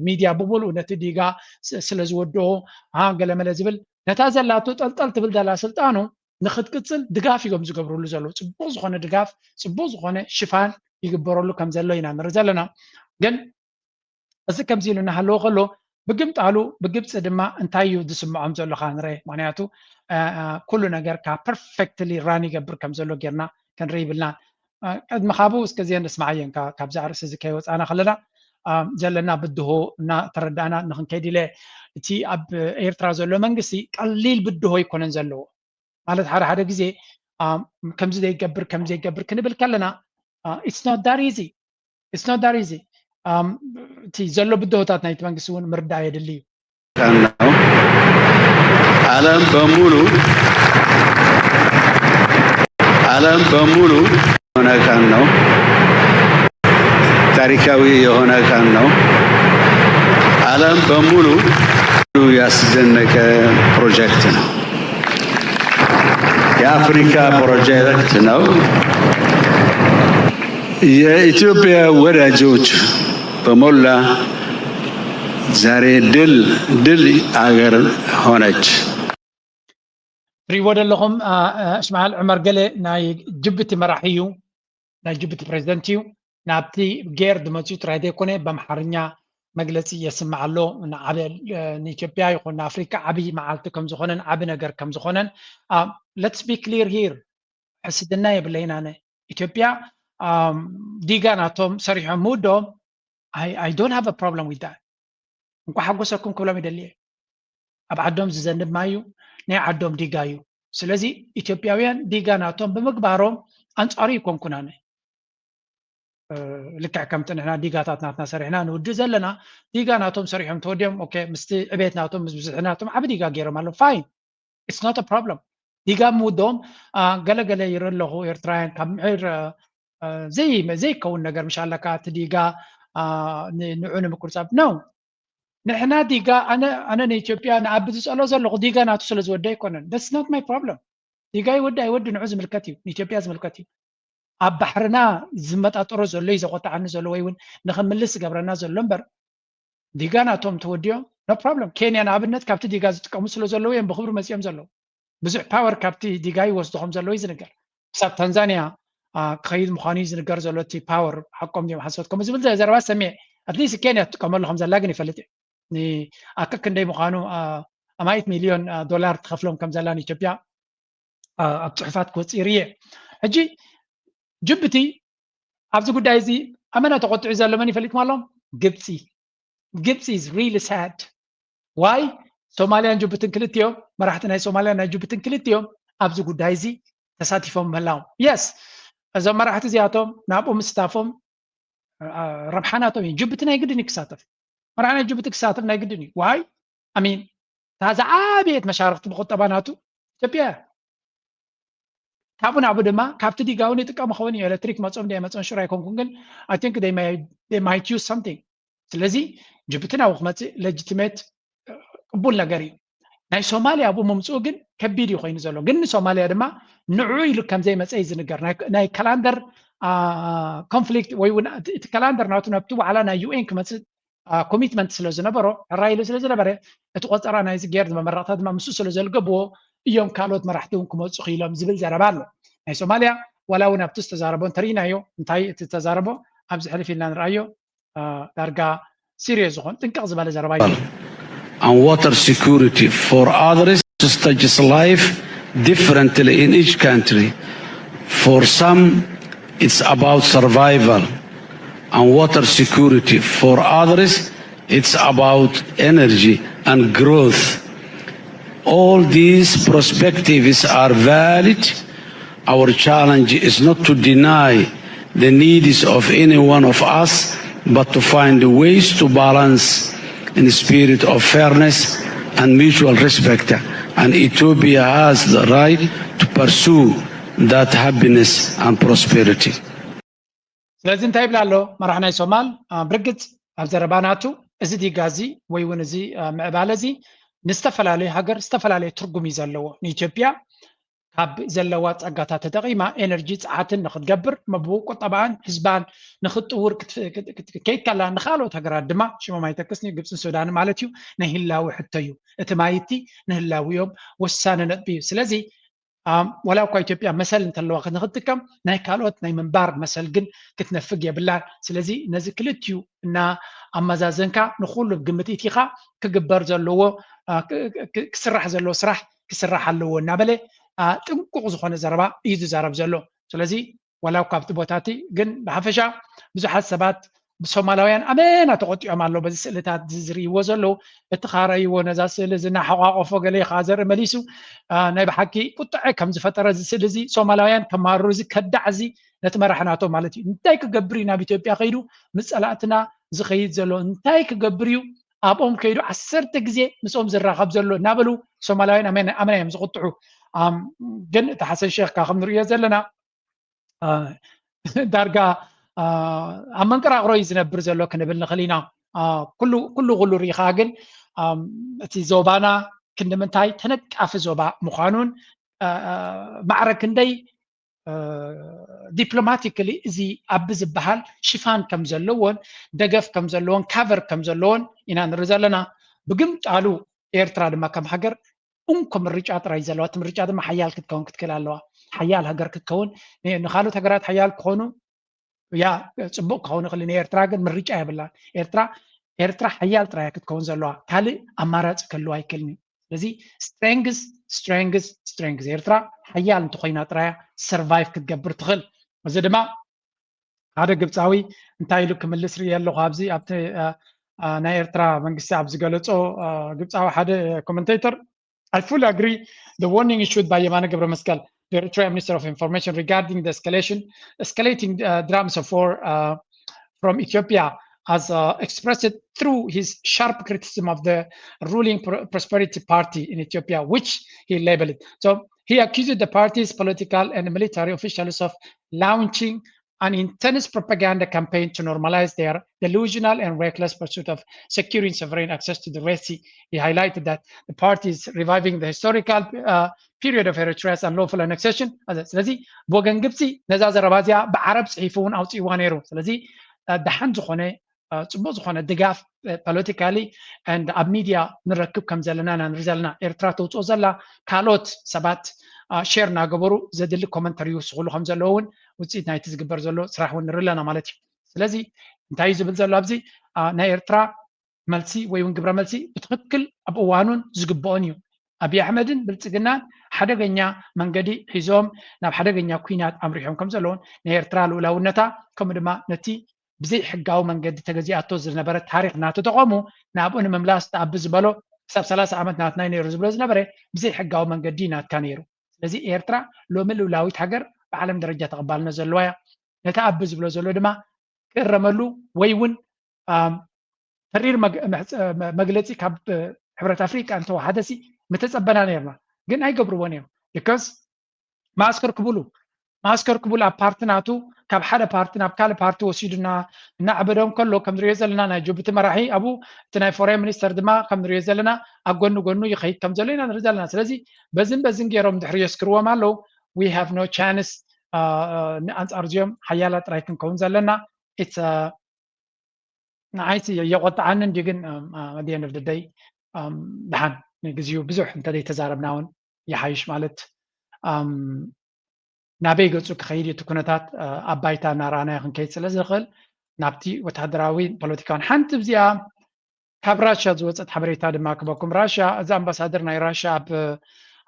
ሚድያ ብምሉኡ ነቲ ዲጋ ስለ ዝወድኦ፣ ገለመለ ዝብል፣ ነታ ዘላቶ ጠልጠል ትብል ዘላ ስልጣኑ ንክትቅፅል ድጋፍ እዮም ዝገብርሉ ዘለዉ። ፅቡቅ ዝኾነ ድጋፍ፣ ፅቡቅ ዝኾነ ሽፋን ይግበረሉ ከም ዘሎ ኢና ንርኢ ዘለና። ግን እዚ ከምዚ ኢሉ እናሃለወ ከሎ፣ ብግምጣሉ ብግብፂ ድማ እንታይ እዩ ዝስምዖም ዘሎ ከዓ ንርአ። ምክንያቱ ኩሉ ነገር ካብ ፐርፌክትሊ ራን ይገብር ከም ዘሎ ጌርና ክንርኢ ይብልና። ቅድሚ ካብኡ እስከ እዚአን ንስማዓየን፣ ካብዛ ርእሲ እዚ ከይወፃና ከለና ዘለና ብድሆ እናተረዳእና ንክንከይድ ኢለ። እቲ ኣብ ኤርትራ ዘሎ መንግስቲ ቀሊል ብድሆ ኣይኮነን ዘለዎ። ማለት ሓደ ሓደ ግዜ ከምዚ ዘይገብር፣ ከምዚ ዘይገብር ክንብል ከለና፣ it's not that easy, it's not that easy። እቲ ዘሎ ብድሆታት ናይቲ መንግስቲ እውን ምርዳእ የድሊ እዩ። ዓለም በሙሉ ዓለም በሙሉ የሆነ ቀን ነው። ታሪካዊ የሆነ ቀን ነው። ዓለም በሙሉ ያስደነቀ ፕሮጀክት ነው። የአፍሪካ ፕሮጀክት ነው። የኢትዮጵያ ወዳጆች በሞላ ዛሬ ድል ድል አገር ሆነች። ትሪእዎ ዘለኹም እስማዓል ዑመር ገለ ናይ ጅቡቲ መራሒ እዩ፣ ናይ ጅቡቲ ፕሬዚደንት እዩ። ናብቲ ጌር ዝመፅኡ ጥራይ ዘይኮነ ብኣምሓርኛ መግለፂ የስምዕ ኣሎ። ንዓበ ንኢትዮጵያ ይኹን ንኣፍሪካ ዓብዪ መዓልቲ ከም ዝኾነን ዓቢ ነገር ከም ዝኾነን። Let's be clear here። ሕስድና የብለይን ኣነ። ኢትዮጵያ ዲጋ ናቶም ሰሪሖም ምውድኦም፣ I don't have a problem with that። እንኳ ሓጎሰኩም ክብሎም ይደሊ እየ። ኣብ ዓዶም ዝዘንብ ማይ እዩ፣ ናይ ዓዶም ዲጋ እዩ። ስለዚ ኢትዮጵያውያን ዲጋ ናቶም ብምግባሮም ኣንፃሩ ይኮንኩን ኣነ። ልክዕ ከምቲ ንሕና ዲጋታት ናትና ሰሪሕና ንውድእ ዘለና፣ ዲጋ ናቶም ሰሪሖም ተወዲኦም፣ ኦኬ፣ ምስቲ ዕቤት ናቶም ምስ ብዝሒ ናቶም ዓቢ ዲጋ ገይሮም ኣለዉ። ፋይን፣ it's not a problem። ዲጋ ምውድኦም ገለገለ ይርኢ ኣለኹ። ኤርትራውያን ካብ ምሕር ዘይከውን ነገር ምሽ ኣለካ፣ እቲ ዲጋ ንዑ ንምቁርፃብ ነው። ንሕና ዲጋ ኣነ ኣነ ንኢትዮጵያ ንኣቢ ዝፀሎ ዘለኹ ዲጋ ናቱ ስለ ዝወደ ኣይኮነን። That's not my problem። ዲጋ ይወዲ ኣይወዲ ንዑ ዝምልከት እዩ፣ ንኢትዮጵያ ዝምልከት እዩ። ኣብ ባሕርና ዝመጣጠሮ ዘሎ እዩ ዘቆጣዓኒ ዘሎ ወይ እውን ንክምልስ ዝገብረና ዘሎ እምበር፣ ዲጋ ናቶም ተወዲኦም no problem። ኬንያ ንኣብነት ካብቲ ዲጋ ዝጥቀሙ ስለ ዘለዉ እዮም ብክብሪ መፂኦም ዘለዉ። ብዙሕ ፓወር ካብቲ ዲጋ ይወስዱ ከም ዘለዉ እዩ ዝንገር። ክሳብ ታንዛንያ ክኸይድ ምዃኑ እዩ ዝንገር ዘሎ። እቲ ፓወር ሓቆም ድዮም ሓሶት ከምኡ ዝብል ዘረባ ሰሚዐ። ኣትሊስት ኬንያ ትጥቀመሉ ከም ዘላ ግን ይፈልጥ እየ። ኣክክ ክንደይ ምዃኑ ኣማይት ሚልዮን ዶላር ትኸፍሎም ከም ዘላ ንኢትዮጵያ ኣብ ፅሑፋት ክወፅእ ይርየ። ሕጂ ጅቡቲ ኣብዚ ጉዳይ እዚ ኣመና ተቆጥዑ ዘሎ መን ይፈልጥኩም ኣለዎም? ግብፂ። ግብፂ is really sad። ዋይ? ሶማልያን ጅቡትን ክልቲኦም መራሕቲ ናይ ሶማልያ ናይ ጅቡትን ክልቲኦም ኣብዚ ጉዳይ እዚ ተሳቲፎም ምህላዎም። የስ፣ እዞም መራሕቲ እዚኣቶም ናብኡ ምስታፎም ረብሓ ናቶም እዩ። ጅቡቲ ናይ ግድን እዩ ክሳተፍ፣ መራሒ ናይ ጅቡቲ ክሳተፍ ናይ ግድን እዩ። ዋይ ኣሚን እታ ዝዓበየት መሻርክቲ ብቁጠባ ናቱ ኢትዮጵያ እያ። ካብኡ ናብኡ ድማ ካብቲ ዲጋ እውን ይጥቀሙ ኸውን እዩ። ኤሌክትሪክ መፅኦም ዶ ኣይመፅኦን ሽር ኣይኮንኩን፣ ግን I think they might use something። ስለዚ ጅቡቲ ናብኡ ክመፅእ ሌጂቲሜት ቅቡል ነገር እዩ። ናይ ሶማልያ ኣብኡ ምምፅኡ ግን ከቢድ እዩ ኮይኑ ዘሎ። ግን ንሶማልያ ድማ ንዑ ኢሉ ከምዘይመፀ እዩ ዝንገር። ናይ ካላንደር ኮንፍሊክት ወይ እውን እቲ ካላንደር ናቱ ናብቲ ዋዕላ ናይ ዩኤን ክመፅእ ኮሚትመንት ስለ ዝነበሮ ሕራይ ኢሉ ስለ ዝነበረ እቲ ቆፀራ ናይዚ ጌር መመረቕታ ድማ ምስኡ ስለ ዘልገብዎ እዮም ካልኦት መራሕቲ እውን ክመፁ ክኢሎም ዝብል ዘረባ ኣሎ። ናይ ሶማልያ ዋላ እውን ኣብቲ ዝተዛረቦ እንተርኢናዮ እንታይ እቲ ዝተዛረቦ ኣብዚ ሕልፍ ኢልና ንርኣዮ ዳርጋ ሲሪየስ ዝኾን ጥንቅቕ ዝበለ ዘረባ እዩ። and water security for others stages life differently in each country. For some, it's about survival and water security. For others, it's about energy and growth. All these perspectives are valid. Our challenge is not to deny the needs of any one of us, but to find ways to balance in the spirit of fairness and mutual respect. And Ethiopia has the right to pursue that happiness and prosperity. ስለዚ እንታይ ይብል ኣሎ መራሕ ናይ ሶማል? ብርግጽ ኣብ ዘረባ ናቱ እዚ ዲጋ እዚ ወይ እውን እዚ ምዕባለ እዚ ንዝተፈላለዩ ሃገር ዝተፈላለየ ትርጉም እዩ ዘለዎ። ንኢትዮጵያ ካብ ዘለዋ ጸጋታት ተጠቒማ ኤነርጂ ጸዓትን ንክትገብር መብው ቁጠባኣን ህዝባን ንክትጥውር ከይድ ከላ ንካልኦት ሃገራት ድማ ሽሞም ኣይጠቅስን እዩ ግብፅን ሱዳን ማለት እዩ ናይ ህላዊ ሕቶ እዩ። እቲ ማይቲ ንህላዊኦም ወሳኒ ነጥቢ እዩ። ስለዚ ዋላ እኳ ኢትዮጵያ መሰል እንተለዋ ንክትጥቀም ናይ ካልኦት ናይ ምንባር መሰል ግን ክትነፍግ የብላን። ስለዚ ነዚ ክልቲኡ እና ኣመዛዘንካ ንኩሉ ግምት ኢቲኻ ክግበር ዘለዎ ክስራሕ ዘለዎ ስራሕ ክስራሕ ኣለዎ እናበለ ጥንቁቕ ዝኾነ ዘረባ እዩ ዝዛረብ ዘሎ። ስለዚ ዋላ እኳ ኣብቲ ቦታ እቲ ግን ብሓፈሻ ብዙሓት ሰባት ብሶማላውያን ኣመና ተቆጢዖም ኣለዉ በዚ ስእልታት እዚ ዝርእይዎ ዘለዉ። እቲ ከኣ ረእይዎ ነዛ ስእሊ እዚ እናሓቋቆፎ ገለ ከኣ ዘርኢ መሊሱ ናይ ብሓቂ ቁጥዐ ከም ዝፈጠረ እዚ ስእሊ እዚ ሶማላውያን ከማርሩ እዚ ከዳዕ እዚ ነቲ መራሒ ናቶም ማለት እዩ እንታይ ክገብር እዩ ናብ ኢትዮጵያ ከይዱ ምስ ጸላእትና ዝኸይድ ዘሎ እንታይ ክገብር እዩ ኣብኦም ከይዱ ዓሰርተ ግዜ ምስኦም ዝራኸብ ዘሎ እናበሉ ሶማላውያን ኣመና እዮም ዝቁጥዑ። ግን እቲ ሓሰን ሸክ ካብ ከም ንርእዮ ዘለና ዳርጋ ኣብ መንቀራቕሮ እዩ ዝነብር ዘሎ ክንብል ንኽእል ኢና። ኩሉ ኩሉ ሪኢኻ ግን እቲ ዞባና ክንዲ ምንታይ ተነቃፊ ዞባ ምዃኑን ማዕረ ክንደይ ዲፕሎማቲካሊ እዚ ኣብ ዝበሃል ሽፋን ከም ዘለዎን ደገፍ ከም ዘለዎን ካቨር ከም ዘለዎን ኢና ንርኢ ዘለና። ብግምጣሉ ኤርትራ ድማ ከም ሃገር እንኮ ምርጫ ጥራይ ዘለዋ። እቲ ምርጫ ድማ ሓያል ክትከውን ክትክእል ኣለዋ። ሓያል ሃገር ክትከውን ንካልኦት ሃገራት ሓያል ክኾኑ ያ ፅቡቅ ክኸውን ይኽእል ንኤርትራ ግን ምርጫ የብላን። ኤርትራ ኤርትራ ሓያል ጥራይ ክትከውን ዘለዋ ካልእ ኣማራፂ ክህልዋ ኣይክእልን እዩ። ስለዚ ስትሬንግስ ስትሬንግስ ስትሬንግስ ኤርትራ ሓያል እንተኮይና ጥራያ ሰርቫይቭ ክትገብር ትኽእል። እዚ ድማ ሓደ ግብፃዊ እንታይ ኢሉ ክምልስ ርእየ ኣለኹ ኣብዚ ኣብቲ ናይ ኤርትራ መንግስቲ ኣብ ዝገለፆ ግብፃዊ ሓደ ኮመንቴተር I fully agree the warning issued by Yemane Gebremeskel, the Eritrean Minister of Information, regarding the escalation, escalating uh, dramas of war uh, from Ethiopia, as uh, expressed through his sharp criticism of the ruling Prosperity Party in Ethiopia, which he labeled. So he accused the party's political and military officials of launching an intense propaganda campaign to normalize their delusional and reckless pursuit of securing sovereign access to the Red Sea. He highlighted that the party is reviving the historical uh, period of Eritrea's unlawful annexation. ስለዚ ብወገን ግብፂ ነዛ ዘረባ እዚኣ ብዓረብ ፅሒፉ እውን ኣውፅእዋ ነይሩ። ስለዚ ደሓን ዝኾነ ፅቡቅ ዝኾነ ድጋፍ ፖለቲካሊ ኣብ ሚድያ ንረክብ ከም ዘለና ኢና ንርኢ ዘለና። ኤርትራ ተውፅኦ ዘላ ካልኦት ሰባት ሼር እናገበሩ ዘድሊ ኮመንተሪ ይውስኽሉ ከም ዘለዉ እውን ውፅኢት ናይቲ ዝግበር ዘሎ ስራሕ እውን ንርኢ ኣለና ማለት እዩ። ስለዚ እንታይ እዩ ዝብል ዘሎ ኣብዚ ናይ ኤርትራ መልሲ ወይ እውን ግብረ መልሲ ብትክክል ኣብ እዋኑን ዝግብኦን እዩ። ኣብይ ኣሕመድን ብልፅግናን ሓደገኛ መንገዲ ሒዞም ናብ ሓደገኛ ኩናት ኣምሪሖም ከም ዘለውን ናይ ኤርትራ ልኡላውነታ ከምኡ ድማ ነቲ ብዘይሕጋዊ መንገዲ ተገዚኣቶ ዝነበረ ታሪክ እናተጠቐሙ ናብኡ ንምምላስ ተኣቢ ዝበሎ ክሳብ ሰላሳ ዓመት ናትና እዩ ነይሩ ዝብሎ ዝነበረ ብዘይ ሕጋዊ መንገዲ ናትካ ነይሩ። ስለዚ ኤርትራ ሎሚ ልኡላዊት ሃገር ብዓለም ደረጃ ተቐባልነት ዘለዋ እያ። ነቲ ኣቢ ዝብሎ ዘሎ ድማ ክእረመሉ ወይ እውን ተሪር መግለፂ ካብ ሕብረት ኣፍሪቃ እንተወሓደሲ ምተፀበና ነርና፣ ግን ኣይገብርዎን እዮም። because ማእስከር ክብሉ ማእስከር ክብሉ ኣብ ፓርቲ ናቱ ካብ ሓደ ፓርቲ ናብ ካልእ ፓርቲ ወሲዱና እናዕበዶም ከሎ ከም ንሪኦ ዘለና ናይ ጅቡቲ መራሒ ኣብኡ እቲ ናይ ፎሬን ሚኒስተር ድማ ከም ንሪኦ ዘለና ኣብ ጎኒ ጎኑ ይኸይድ ከም ዘሎ ኢና ንርኢ ዘለና። ስለዚ በዝን በዝን ገይሮም ድሕሪ የስክርዎም ኣለዉ። We have no chance። ንኣንጻር እዚኦም ሓያላት ጥራይ ክንከውን ዘለና። ንዓይሲ የቆጥዓኒ እንዲ ግን ኣት ኤንድ ኦፍ ደይ ደሓን ንግዚኡ ብዙሕ እንተዘይተዛረብና እውን ይሓይሽ ማለት ናበይ ገፁ ክኸይድ እቲ ኩነታት ኣብ ባይታ እናረኣናዮ ክንከይድ ስለ ዝኽእል ናብቲ ወታደራዊ ፖለቲካውን ሓንቲ ብዚኣ ካብ ራሽያ ዝወፀት ሓበሬታ ድማ ክበኩም። ራሽያ እዚ ኣምባሳደር ናይ ራሽያ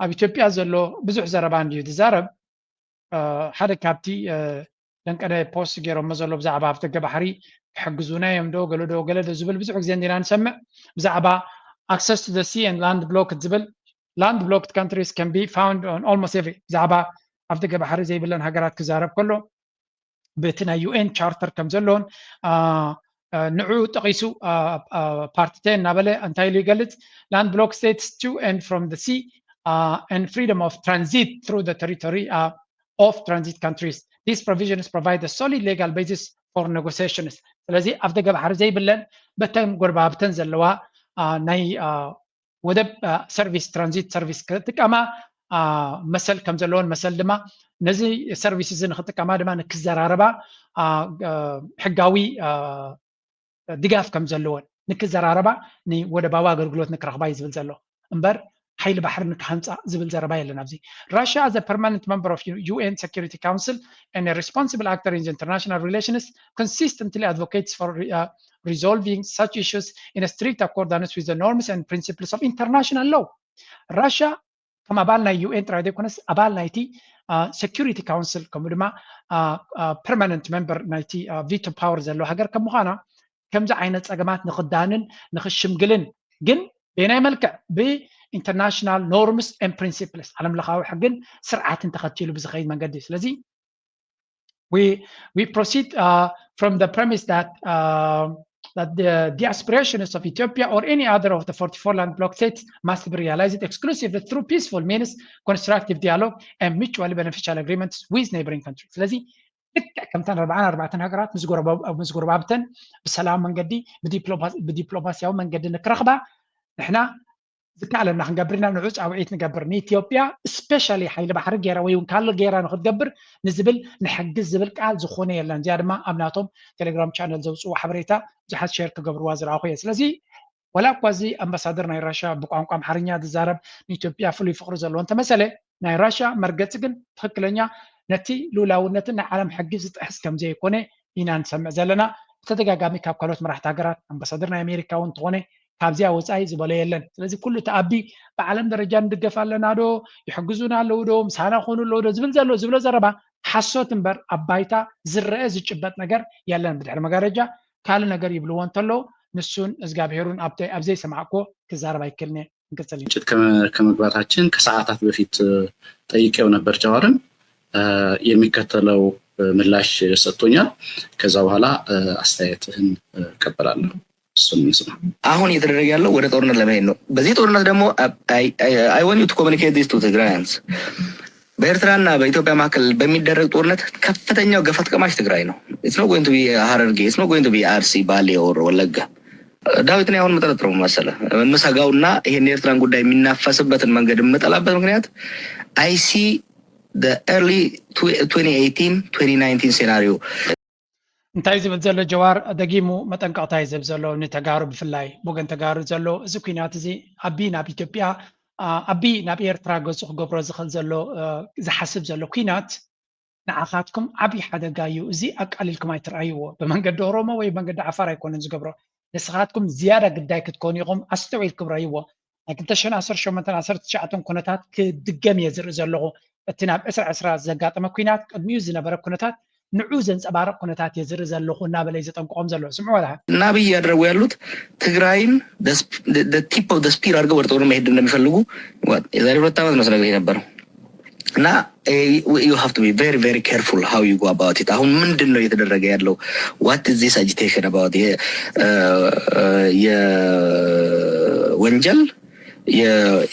ኣብ ኢትዮጵያ ዘሎ ብዙሕ ዘረባ እንድዩ ዝዛረብ ሓደ ካብቲ ደንቀደ ፖስት ገይሮሞ ዘሎ ብዛዕባ ኣብ ደገ ባሕሪ ክሕግዙና እዮም ዶ ገለ ዶ ገለ ዶ ዝብል ብዙሕ ግዜ እንዲና ንሰምዕ። ብዛዕባ access to the sea and land blocked ዝብል land blocked countries can be found on almost every ብዛዕባ ኣብ ደገ ባሕሪ ዘይብለን ሃገራት ክዛረብ ከሎ በቲ ናይ ዩኤን ቻርተር ከም ዘሎን ንዑ ጠቒሱ ፓርቲተ እናበለ እንታይ ኢሉ ይገልጽ? Land blocked states to and from the sea and freedom of transit through the territory of transit countries. These provisions provide a solid legal basis for negotiations. ስለዚ ኣብ ደገ ባሕሪ ዘይብለን በተን ጎረባብተን ዘለዋ ናይ ወደብ ሰርቪስ ትራንዚት ሰርቪስ ክጥቀማ መሰል ከም ዘለዎን መሰል ድማ ነዚ ሰርቪስ እዚ ንክጥቀማ ድማ ንክዘራረባ ሕጋዊ ድጋፍ ከም ዘለዎን ንክዘራረባ ንወደባዊ ኣገልግሎት ንክረኽባ እዩ ዝብል ዘሎ እምበር ሓይሊ ባሕሪ ንክሃንፃ ዝብል ዘረባ የለን ኣብዚ። Russia as a permanent member of UN Security Council and a responsible actor in the international relations consistently advocates for resolving such issues in a strict accordance with the norms and principles of international law. ራሽያ ከም ኣባል ናይ ዩኤን ጥራይ ዘይኮነስ ኣባል ናይቲ ሴኩሪቲ ካውንስል ከምኡ ድማ ፐርማነንት ሜምበር ናይቲ ቪቶ ፓወር ዘለዎ ሃገር ከም ምዃና ከምዚ ዓይነት ፀገማት ንክዳንን ንክሽምግልን ግን በየናይ መልክዕ ብኢንተርናሽናል ኖርምስ ን ፕሪንሲፕልስ ዓለም ለኻዊ ሕግን ስርዓትን ተኸቲሉ ብዝኸይድ መንገዲ ስለዚ we we proceed uh, from the premise that uh, that the, the aspirations of Ethiopia or any other of the forty-four land block states must be realized exclusively through peaceful means, constructive dialogue, and mutually beneficial agreements with neighboring countries. ስለዚ ልክዕ ከምተን ኣርባዓን ኣርባዕተን ሃገራት ምስ ጎረባብተን ብሰላም መንገዲ ብዲፕሎማሲያዊ መንገዲ ንክረኽባ ንሕና ዝከኣለና ክንገብር ኢና ንዑ ፃውዒት ንገብር ንኢትዮጵያ ስፔሻሊ ሓይሊ ባሕሪ ገይራ ወይ እውን ካልእ ገይራ ንክትገብር ንዝብል ንሕግዝ ዝብል ቃል ዝኾነ የለን። እዚኣ ድማ ኣብ ናቶም ቴሌግራም ቻነል ዘውፅዎ ሓበሬታ ብዙሓት ሸር ክገብርዋ ዝረኣኹ እየ። ስለዚ ወላ እኳ እዚ ኣምባሳደር ናይ ራሽያ ብቋንቋ ኣምሓርኛ ዝዛረብ ንኢትዮጵያ ፍሉይ ፍቅሪ ዘለዎ እንተመሰለ ናይ ራሽያ መርገፂ ግን ትክክለኛ ነቲ ልኡላውነትን ናይ ዓለም ሕጊ ዝጥሕስ ከምዘይኮነ ኢና ንሰምዕ ዘለና። ብተደጋጋሚ ካብ ካልኦት መራሕቲ ሃገራት ኣምባሳደር ናይ ኣሜሪካ እውን እንተኾነ ካብዚኣ ወፃኢ ዝበሎ የለን። ስለዚ ኩሉ እቲ ኣቢ ብዓለም ደረጃ ንድገፍ ኣለና ዶ ይሕግዙና ኣለዉ ዶ ምሳና ክኾኑ ኣለዉ ዶ ዝብል ዘሎ ዝብሎ ዘረባ ሓሶት እምበር ኣብ ባይታ ዝረአ ዝጭበጥ ነገር የለን። ብድሕሪ መጋረጃ ካልእ ነገር ይብልዎ እንተለዉ ንሱን እግዚኣብሄሩን ኣብ ዘይሰማዕክዎ ክዛረብ ኣይክእልን እየ። ንቅፅል። ግጭት ከመግባታችን ከሰዓታት በፊት ጠይቄው ነበር ጀዋርን የሚከተለው ምላሽ ሰጥቶኛል። ከዛ በኋላ አስተያየትህን እቀበላለሁ። እሱን እንስማ። አሁን እየተደረገ ያለው ወደ ጦርነት ለመሄድ ነው። በዚህ ጦርነት ደግሞ I want you to communicate this to Tigrayans በኤርትራና በኢትዮጵያ መካከል በሚደረግ ጦርነት ከፍተኛው ገፈት ቀማሽ ትግራይ ነው። It's not going to be ሀረርጌ, it's not going to be አርሲ፣ ባሌ or ወለጋ። ዳዊት፣ እኔ አሁን የምጠረጥረው መሰለህ የምሰጋውና ይሄን የኤርትራን ጉዳይ የሚናፈስበትን መንገድ የምጠላበት ምክንያት I see the early twenty eighteen twenty nineteen scenario እንታይ ዝብል ዘሎ ጀዋር ደጊሙ መጠንቀቕታ እዩ ዝህብ ዘሎ ንተጋሩ ብፍላይ ብወገን ተጋሩ ዘሎ እዚ ኩናት እዚ ኣቢ ናብ ኢትዮጵያ ኣቢ ናብ ኤርትራ ገፁ ክገብሮ ዝኽእል ዘሎ ዝሓስብ ዘሎ ኩናት ንዓኻትኩም ዓብዪ ሓደጋ እዩ። እዚ ኣቃሊልኩም ኣይትርኣይዎ። ብመንገዲ ኦሮሞ ወይ መንገዲ ዓፋር ኣይኮነን ዝገብሮ። ንስኻትኩም ዝያዳ ግዳይ ክትኮኑ ኢኹም። ኣስተውዒልኩም ረእይዎ። ናይ ክልተ ሽሕን ዓሰርተ ሸሞንተን ዓሰርተ ትሽዓተን ኩነታት ክድገም እየ ዝርኢ ዘለኹ። እቲ ናብ ዕስራ ዕስራ ዘጋጠመ ኩናት ቅድሚኡ ዝነበረ ኩነታት ንዑ ዘንጸባርቕ ኩነታት እየ ዝርኢ ዘለኹ እናበለ እዩ ዘጠንቅቖም ዘሎ። ስምዑ ወላ እና አብይ እያደረጉ ያሉት ትግራይን tip of the spear አድርገው ወደ ጦር መሄድ እንደሚፈልጉ የዛሬ ሁለት ዓመት ነው ስነግርህ የነበረው። እና you have to be very very careful how you go about it። አሁን ምንድን ነው እየተደረገ ያለው? What is this agitation about? የወንጀል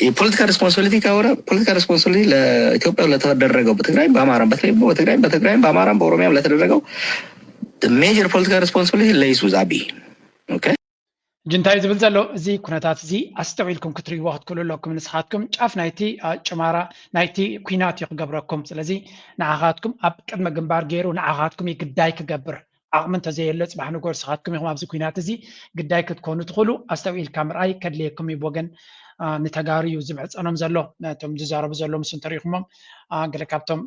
የፖለቲካ responsibility ከሆነ political responsibility ለኢትዮጵያ ለተደረገው በትግራይም በአማራም በትግራይም በትግራይም በአማራም በኦሮሚያም ለተደረገው major political responsibility lays with አብይ። Okay። ሕጂ እንታይ ዝብል ዘሎ? እዚ ኩነታት እዚ ኣስተውዒልኩም ክትርእይዎ ክትክእሉ ኣለኩም። ንስኻትኩም ጫፍ ናይቲ ጭማራ ናይቲ ኲናት እዩ ክገብረኩም። ስለዚ ንዓኻትኩም ኣብ ቅድመ ግንባር ገይሩ ንዓኻትኩም እዩ ግዳይ ክገብር። ዓቕሚ እንተዘየሎ ጽባሕ ንጎር ንስኻትኩም ኢኹም ኣብዚ ኲናት እዚ ግዳይ ክትኮኑ ትኽእሉ። ኣስተውዒልካ ምርኣይ ከድልየኩም እዩ። ብወገን ንተጋሩ እዩ ዝምዕጸኖም ዘሎ። ነቶም ዝዛረቡ ዘሎ ምስ እንተሪኢኹሞም ገለ ካብቶም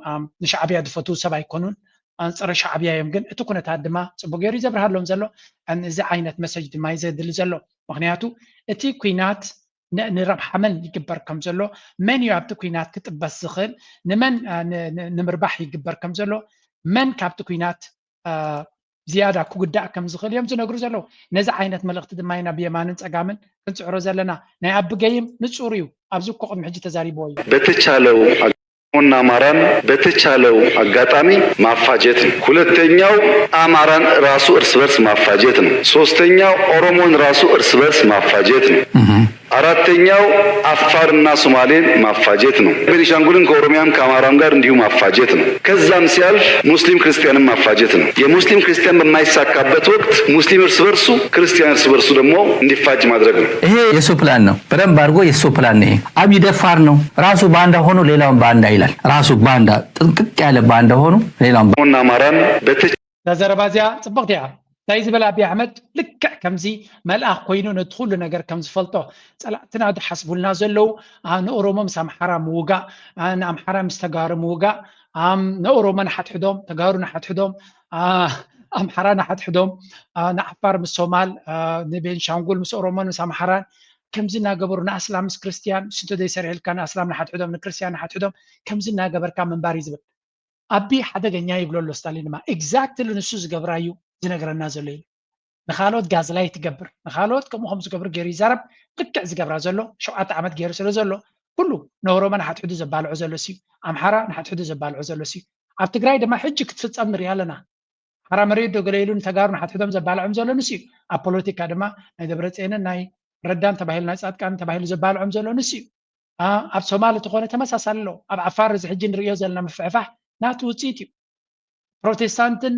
ንሻዕብያ ዝፈትዉ ሰብ ኣይኮኑን። ኣንጸረ ሻዕብያ እዮም። ግን እቲ ኩነታት ድማ ጽቡቅ ገይሩ እዩ ዘብርሃሎም ዘሎ። እዚ ዓይነት መሰጅ ድማ እዩ ዘድሊ ዘሎ። ምክንያቱ እቲ ኩናት ንረብሓ መን ይግበር ከም ዘሎ፣ መን እዩ ኣብቲ ኩናት ክጥበስ ዝኽእል፣ ንመን ንምርባሕ ይግበር ከም ዘሎ፣ መን ካብቲ ኩናት ዝያዳ ክጉዳእ ከም ዝኽእል እዮም ዝነግሩ ዘለዉ። ነዚ ዓይነት መልእኽቲ ድማ ኢና ብየማንን ጸጋምን ክንጽዕሮ ዘለና። ናይ ኣቢ ገይም ንጹር እዩ። ኣብዚ እኮ ቅድሚ ሕጂ ተዛሪብዎ እዩ። በተቻለው ኦሮሞና አማራን በተቻለው አጋጣሚ ማፋጀት ነው። ሁለተኛው አማራን ራሱ እርስ በርስ ማፋጀት ነው። ሶስተኛው ኦሮሞን ራሱ እርስ በርስ ማፋጀት ነው። አራተኛው አፋርና ሶማሌን ማፋጀት ነው። ቤኒሻንጉልን ከኦሮሚያም ከአማራም ጋር እንዲሁ ማፋጀት ነው። ከዛም ሲያልፍ ሙስሊም ክርስቲያንን ማፋጀት ነው። የሙስሊም ክርስቲያን በማይሳካበት ወቅት ሙስሊም እርስ በርሱ፣ ክርስቲያን እርስ በርሱ ደግሞ እንዲፋጅ ማድረግ ነው። ይሄ የሱ ፕላን ነው። በደንብ አድርጎ የሱ ፕላን ነው። ይሄ አብይ ደፋር ነው። ራሱ ባንዳ ሆኖ ሌላውን ባንዳ ይላል። ራሱ ባንዳ፣ ጥንቅቅ ያለ ባንዳ ሆኖ ሌላውን ባንዳ። አማራን በተ እዛ ዘረባ እዚኣ ጽብቕቲ እያ። እንታይ ዝበለ ኣብይ ኣሕመድ ልክዕ ከምዚ መልኣኽ ኮይኑ ነቲ ኩሉ ነገር ከም ዝፈልጦ፣ ጸላእትና ዝሓስቡልና ዘለዉ ንኦሮሞ ምስ ኣምሓራ ምውጋእ፣ ንኣምሓራ ምስ ተጋሩ ምውጋእ፣ ንኦሮሞ ንሓድሕዶም፣ ተጋሩ ንሓድሕዶም፣ ኣምሓራ ንሓድሕዶም፣ ንዓፋር ምስ ሶማል፣ ንቤንሻንጉል ምስ ኦሮሞን ምስ ኣምሓራን ከምዚ እናገበሩ ንኣስላም ምስ ክርስትያን፣ ንሱ እንተዘይሰርሒልካ ንኣስላም ንሓድሕዶም ንክርስትያን ንሓድሕዶም ከምዚ እናገበርካ ምንባር እዩ ዝብል። ኣቢ ሓደገኛ ይብሎ ኣሎ ስታሊን ድማ exactly ንሱ ዝገብራ እዩ ዝነግረና ዘሎ ኢሉ ንካልኦት ጋዝላይ ትገብር ንካልኦት ከምኡ ከም ዝገብር ገይሩ ይዛረብ። ልክዕ ዝገብራ ዘሎ ሸውዓተ ዓመት ገይሩ ስለ ዘሎ ኩሉ ንኦሮሞ ንሓትሕዱ ዘባልዖ ዘሎ ሲዩ ኣምሓራ ንሓትሕዱ ዘባልዖ ዘሎ ሲዩ ኣብ ትግራይ ድማ ሕጂ ክትፍፀም ንሪኣ ኣለና። ሓራ መሬት ዶ ገለ ኢሉ ንተጋሩ ንሓትሕዶም ዘባልዖም ዘሎ ንሱ እዩ። ኣብ ፖለቲካ ድማ ናይ ደብረፅየንን ናይ ረዳን ተባሂሉ ናይ ፃድቃንን ተባሂሉ ዘባልዖም ዘሎ ንሱ እዩ። ኣብ ሶማል እንተኾነ ተመሳሳሊ ኣለዎ። ኣብ ዓፋር እዚ ሕጂ ንርእዮ ዘለና ምፍሕፋሕ ናቱ ውፅኢት እዩ። ፕሮቴስታንትን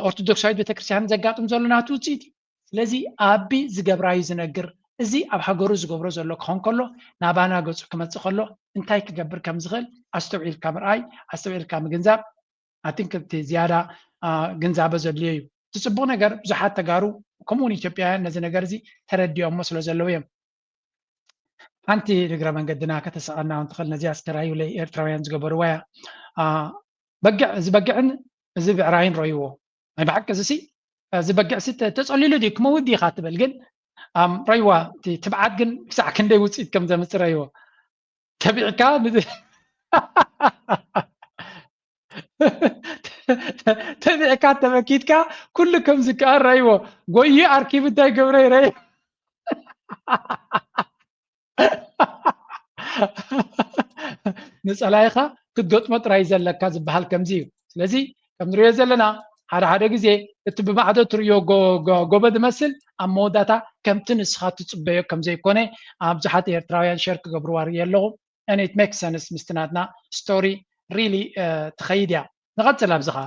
ኦርቶዶክሳዊት ቤተክርስትያንን ዘጋጥም ዘሎ ናቱ ውፅኢት እዩ። ስለዚ ኣቢ ዝገብራ እዩ ዝነግር። እዚ ኣብ ሃገሩ ዝገብሮ ዘሎ ክኾን ከሎ ናባና ገፁ ክመፅእ ከሎ እንታይ ክገብር ከም ዝኽእል ኣስተውዒልካ ምርኣይ ኣስተውዒልካ ምግንዛብ ኣቲንክ እቲ ዝያዳ ግንዛበ ዘድልዮ እዩ። እቲ ፅቡቅ ነገር ብዙሓት ተጋሩ ከምኡውን ኢትዮጵያውያን ነዚ ነገር እዚ ተረዲኦሞ ስለ ዘለዉ እዮም። ሓንቲ ንግረ መንገድና ከተሰቀና እንትኽእል ነዚኣ እስከ ራዩለይ ኤርትራውያን ዝገበርዋ እያ። በግዕ እዚ በግዕን እዚ ብዕራይን ረይዎ ናይ ብሓቂ እዚ ሲ እዚ በግዕ ሲ ተጸሊሉ ድዩ ክመውት ድዩ ኢኻ ትብል ግን ረይዋ ትብዓት ግን ክሳዕ ክንደይ ውፅኢት ከም ዘምፅእ ረይዎ ተቢዕካ ተቢዕካ ተመኪትካ ኩሉ ከም ዝከኣል ረይዎ ጎዩ ኣርኪቡ እንታይ ገብረ ይረይ ንፀላይኻ ክትገጥሞ ጥራይ ዘለካ ዝበሃል ከምዚ እዩ። ስለዚ ከም ንሪኦ ዘለና ሓደ ሓደ ግዜ እቲ ብማዕዶ ትርእዮ ጎበ ዝመስል ኣብ መወዳእታ ከምቲ ንስኻ ትፅበዮ ከም ዘይኮነ ኣብ ብዙሓት ኤርትራውያን ሸር ክገብርዋ ርኢ ኣለኹ። And it makes sense ምስቲ ናትና ስቶሪ ሪሊ ትኸይድ እያ። ንቐፅል ኣብዚ ኸዓ።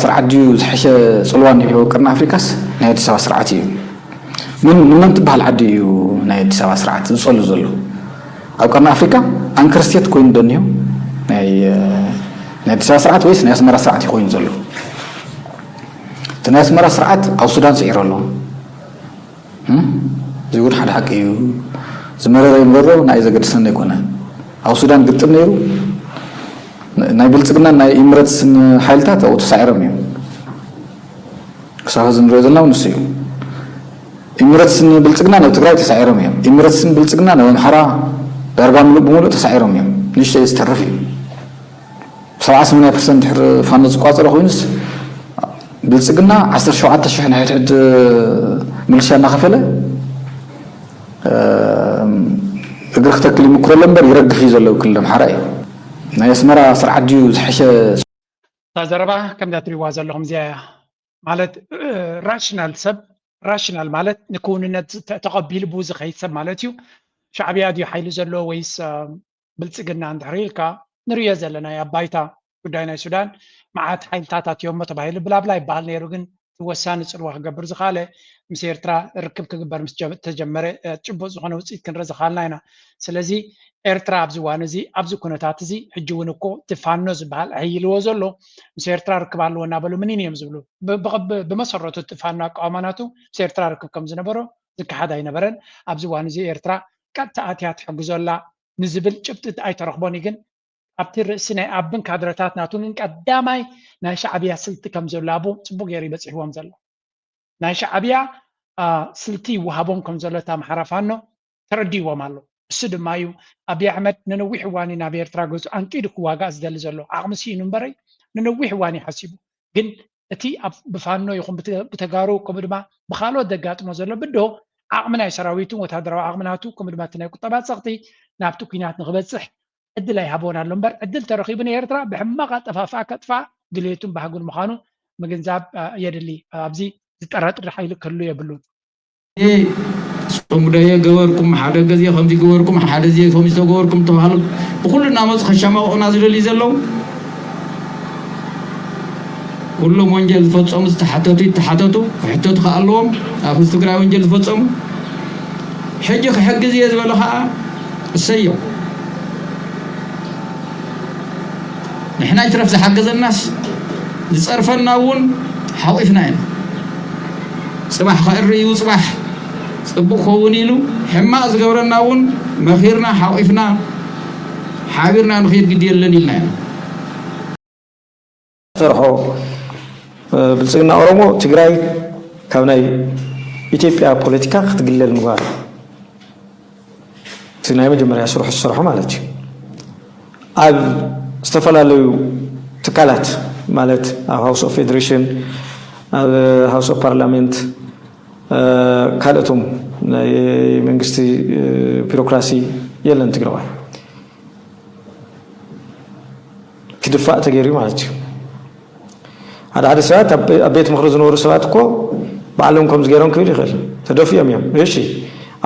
ስርዓት ድዩ ዝሐሸ ፅልዋ እኒሀዎ ቅርኒ ኣፍሪካስ ናይ ኣዲስ ኣበባ ስርዓት እዩ? ምን ንመን ትበሃል ዓዲ እዩ ናይ ኣዲስ ኣበባ ስርዓት ዝፀሉ ዘሎ? ኣብ ቅርኒ ኣፍሪካ ኣንክር ስቴት ኮይኑ ዶ እኒሆ ናይ ናይ ኣዲስ ኣበባ ስርዓት ወይስ ናይ ኣስመራ ስርዓት እዩ ኮይኑ ዘሎ? እቲ ናይ ኣስመራ ስርዓት ኣብ ሱዳን ስዒሩ ኣሎ። እዚ እውን ሓደ ሓቂ እዩ። ዝመረረ ይምረሮ ንኣይ ዘገድሰኒ ኣይኮነ። ኣብ ሱዳን ግጥም ነይሩ ናይ ብልፅግናን ናይ ኢምረትስን ሓይልታት ኣብኡ ተሳዒሮም እዮም። ክሳብ ሕዚ ንሪኦ ዘለና እውን ንሱ እዩ። ኢምረትስን ብልፅግናን ኣብ ትግራይ ተሳዒሮም እዮም። ኢምረትስን ብልፅግናን ኣብ ኣምሓራ ዳርጋ ምሉእ ብምሉእ ተሳዒሮም እዮም። ንእሽተይ ዝተርፍ እዩ። ሰብዓ ሰማንያ ፐርሰንት ድሕሪ ፋኖ ዝቋፀረ ኮይኑስ ብልፅግና ዓሰርተ ሸውዓተ ሽሕ ናይ ሕድሕድ ምልሻ እናኸፈለ እግሪ ክተክል ይምክረሎ እምበር ይረግፍ እዩ ዘሎ ክልል ኣምሓራ እዩ። ናይ ኣስመራ ስርዓት ድዩ ዝሐሸ? እታ ዘረባ ከምዛ ትሪዋ ዘለኹም እዚኣ እያ። ማለት ራሽናል ሰብ፣ ራሽናል ማለት ንክውንነት ተቐቢሉ ብኡ ዝኸይድ ሰብ ማለት እዩ። ሻዕብያ ድዩ ሓይሊ ዘለዎ ወይስ ብልፅግና እንድሕር ኢልካ ንሪኦ ዘለና ኣብ ባይታ ጉዳይ ናይ ሱዳን መዓት ሓይልታት ኣትዮሞ ተባሂሉ ብላብላ ይበሃል ነይሩ። ግን እቲ ወሳኒ ፅልዋ ክገብር ዝኸኣለ ምስ ኤርትራ ርክብ ክግበር ምስ ተጀመረ ጭቡጥ ዝኾነ ውፅኢት ክንርኢ ዝኸኣልና ኢና። ስለዚ ኤርትራ ኣብዚ እዋን እዚ ኣብዚ ኩነታት እዚ ሕጂ እውን እኮ እቲ ፋኖ ዝበሃል ኣሕይልዎ ዘሎ ምስ ኤርትራ ርክብ ኣለዎ እናበሉ ምኒን እዮም ዝብሉ። ብመሰረቱ እቲ ፋኖ ኣቃውማናቱ ምስ ኤርትራ ርክብ ከም ዝነበሮ ዝከሓድ ኣይነበረን። ኣብዚ እዋን እዚ ኤርትራ ቀጥታ ኣትያ ትሕግዞ ኣላ ንዝብል ጭብጢ ኣይተረኽቦን እዩ። ግን ኣብቲ ርእሲ ናይ ኣብን ካድረታት ናቱ ግን ቀዳማይ ናይ ሻዕብያ ስልቲ ከም ዘሎ ኣብኡ ፅቡቅ ገይሩ ይበፂሕዎም ዘሎ። ናይ ሻዕብያ ስልቲ ይወሃቦም ከም ዘሎ እቲ ኣምሓራ ፋኖ ተረዲዎም ኣሎ። እሱ ድማ እዩ ኣብይ ኣሕመድ ንነዊሕ እዋን እዩ ናብ ኤርትራ ገጹ ኣንቂዱ ክዋጋእ ዝደሊ ዘሎ። ዓቕሚ ስኢኑ እምበረይ ንነዊሕ እዋን እዩ ሓሲቡ። ግን እቲ ኣብ ብፋኖ ይኹን ብተጋሩ ከምኡ ድማ ብካልኦት ዘጋጥሞ ዘሎ ብድሆ ዓቕሚ ናይ ሰራዊቱን ወታደራዊ ዓቕሚ ናቱ ከምኡ ድማ እቲ ናይ ቁጠባ ጸቕጢ ናብቲ ኲናት ንክበጽሕ ዕድል ኣይሃቦን ኣሎ እምበር ዕድል ተረኺቡ ንኤርትራ ብሕማቕ ኣጠፋፍኣ ከጥፍኣ ድልየቱን ባህጉን ምዃኑ ምግንዛብ የድሊ። ኣብዚ ዝጠራጥር ሓይሊ ክህሉ የብሉን። ጾም ጉዳየ ገበርኩም ሓደ ግዜ ከምዚ ገበርኩም ሓደ ግዜ ከምዚ ተገበርኩም ተባሃሉ ብኩሉ እናመፁ ከሻማቕቑና ዝደልዩ ዘለዉ ኩሎም ወንጀል ዝፈፀሙ ዝተሓተቱ ይተሓተቱ ክሕተቱ ከዓ ኣለዎም ኣብ ህዝቢ ትግራይ ወንጀል ዝፈፀሙ ሕጂ ክሕግዝ እየ ዝበለ ከዓ እሰዮ ንሕና ይትረፍ ዝሓገዘናስ ዝፀርፈና እውን ሓቂፍና ኢና ፅባሕ ከእሪ እዩ ፅባሕ ፅቡቅ ከውን ኢሉ ሕማቅ ዝገብረና እውን መኺርና ሓቂፍና ሓቢርና ንኽይድ ግዲ የለን ኢልና ኢና ሰርሖ ብልፅግና ኦሮሞ ትግራይ ካብ ናይ ኢትዮጵያ ፖለቲካ ክትግለል ምግባር እቲ ናይ መጀመርያ ስርሑ ዝሰርሖ ማለት እዩ ኣብ ዝተፈላለዩ ትካላት ማለት ኣብ house of federation ኣብ house of parliament ካልኦቶም ናይ መንግስቲ ቢሮክራሲ የለን ትግራዋይ ክድፋእ ተገይሩ ማለት እዩ ሓደ ሓደ ሰባት ኣብ ቤት ምክሪ ዝነበሩ ሰባት እኮ ባዕሎም ከምዚ ገይሮም ክብል ይኽእል ተደፊኦም እዮም እሺ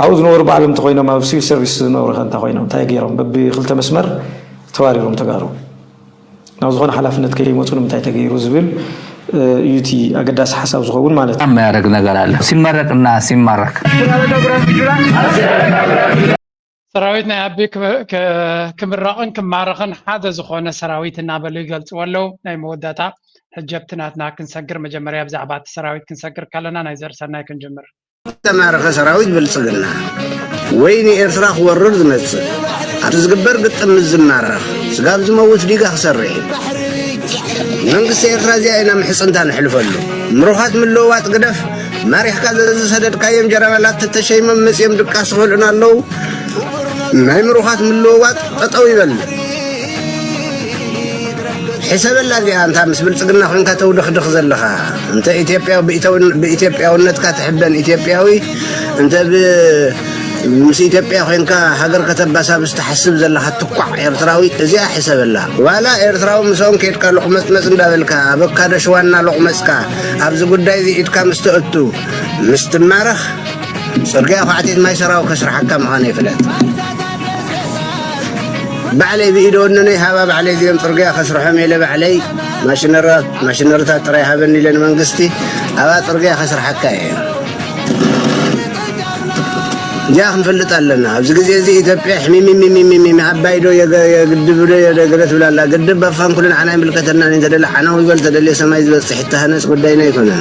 ኣብኡ ዝነበሩ ባዕሎም እንተኮይኖም ኣብ civil service ዝነበሩ ከ እንታይ ኮይኖም እንታይ ገይሮም በቢ ክልተ መስመር ተባሪሮም ተጋሩ ናብ ዝኾነ ሓላፍነት ከይመፁ ንምንታይ ተገይሩ ዝብል እዩ እቲ ኣገዳሲ ሓሳብ ዝኸውን ማለት እዩ። መያደግ ነገር ኣለ ሲመረቅና ሲማረክ ሰራዊት ናይ ኣቢ ክምረቕን ክማረኽን ሓደ ዝኾነ ሰራዊት እናበሉ ይገልፅዎ ኣለዉ። ናይ መወዳእታ ሕጂ ኣብቲ ናትና ክንሰግር መጀመርያ ብዛዕባ እቲ ሰራዊት ክንሰግር ከለና ናይ ዘርሰናይ ክንጅምር። ዝተማረኸ ሰራዊት ብልፅግና ወይ ንኤርትራ ክወርር ዝመፅእ ኣብቲ ዝግበር ግጥም ምስ ዝማረኽ ስጋብ ዝመውት ዲጋ ክሰርሕ እዩ። ንመንግስቲ ኤርትራ እዚኣ ኢና ምሕፅንታ ነሕልፈሉ። ምሩኻት ምልውዋጥ ግደፍ፣ ማሪኽካ ዘዝሰደድካዮም ጀነራላት ተተሸይሞም መፂኦም ድቃስ ይኸልኡና ኣለዉ። ናይ ምሩኻት ምልውዋጥ ጠጠው ይበል። ሕሰበላ እዚኣ እንታ ምስ ብልፅግና ኮንካ ተውድኽድኽ ዘለኻ እንተ ኢትዮጵያ ብኢትዮጵያውነትካ ትሕበን ኢትዮጵያዊ እንተ ምስ ኢትዮጵያ ኮንካ ሃገር ከተባሳብስ ትሓስብ ዘለኻ ትኳዕ ኤርትራዊ እዚኣ ሕሰበላ ዋላ ኤርትራዊ ምስኦም ኬድካ ሎቕመፅመፅ እንዳበልካ ኣበካዶ ሽዋና ሎቕመፅካ ኣብዚ ጉዳይ እዚ ኢድካ ምስ ተእቱ ምስ ትማረኽ ፅርግያ ኳዕቲት ማይ ሰራው ከስርሓካ ምዃነይ ፍለጥ። ባዕለይ ብኢደ ወነነይ ሃባ ባዕለይ እዚኦም ፅርግያ ከስርሖም ኢለ ባዕለይ ማሽነራት ማሽነሪታት ጥራይ ሃበኒ ኢለ ንመንግስቲ ኣብኣ ፅርግያ ከስርሓካ እየ። እዚኣ ክንፈልጥ ኣለና። ኣብዚ ግዜ እዚ ኢትዮጵያ ሕሚሚሚሚሚሚ ዓባይ ዶ የገ- የግድብ ዶ የደገለ ትብል ኣላ። ግድብ በፋንኩሉ ንዓና ኣይምልከተናን እዩ። እንተደለ ዓናው ይበል፣ ተደልዮ ሰማይ ዝበፅሕ ይተሃነፅ ጉዳይና ኣይኮነን።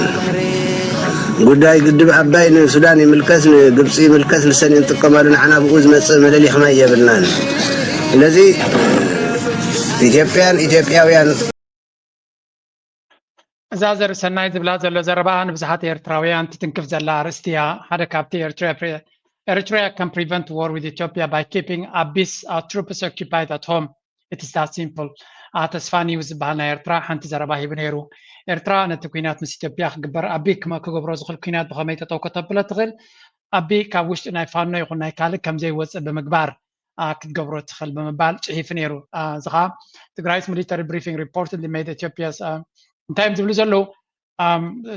ጉዳይ ግድብ ኣባይ ንሱዳን ይምልከት፣ ንግብፂ ይምልከት፣ ንሰን እየን ዝጥቀማሉ። ንዓና ብኡ ዝመፅእ መለሊኽ ማይ የብልናን። ስለዚ ኢትዮጵያን ኢትዮጵያውያን እዛ ዘርሰናይ ዝብላ ዘሎ ዘረባ ንብዙሓት ኤርትራውያን ትትንክፍ ዘላ ኣርእስቲ እያ። ሓደ ካብቲ Eritrea can prevent war with Ethiopia by keeping Abi's troops occupied at home. It is that simple. ተስፋንዩ ዝበሃል ናይ ኤርትራ ሓንቲ ዘረባ ሂቡ ነይሩ። ኤርትራ ነቲ ኩናት ምስ ኢትዮጵያ ክግበር ኣቢ ክገብሮ ዝኽእል ኩናት ብኸመይ ጠጠው ከተብሎ ትኽእል? ኣቢ ካብ ውሽጢ ናይ ፋኖ ይኹን ናይ ካልእ ከምዘይወፅእ ብምግባር ክትገብሮ ትኽእል ብምባል ፅሒፉ ነይሩ። እዚ ከዓ ትግራይስ ሚሊተሪ ብሪፊንግ ሪፖርት ሊሜድ ኢትዮጵያስ እንታይ እዮም ዝብሉ ዘለዉ?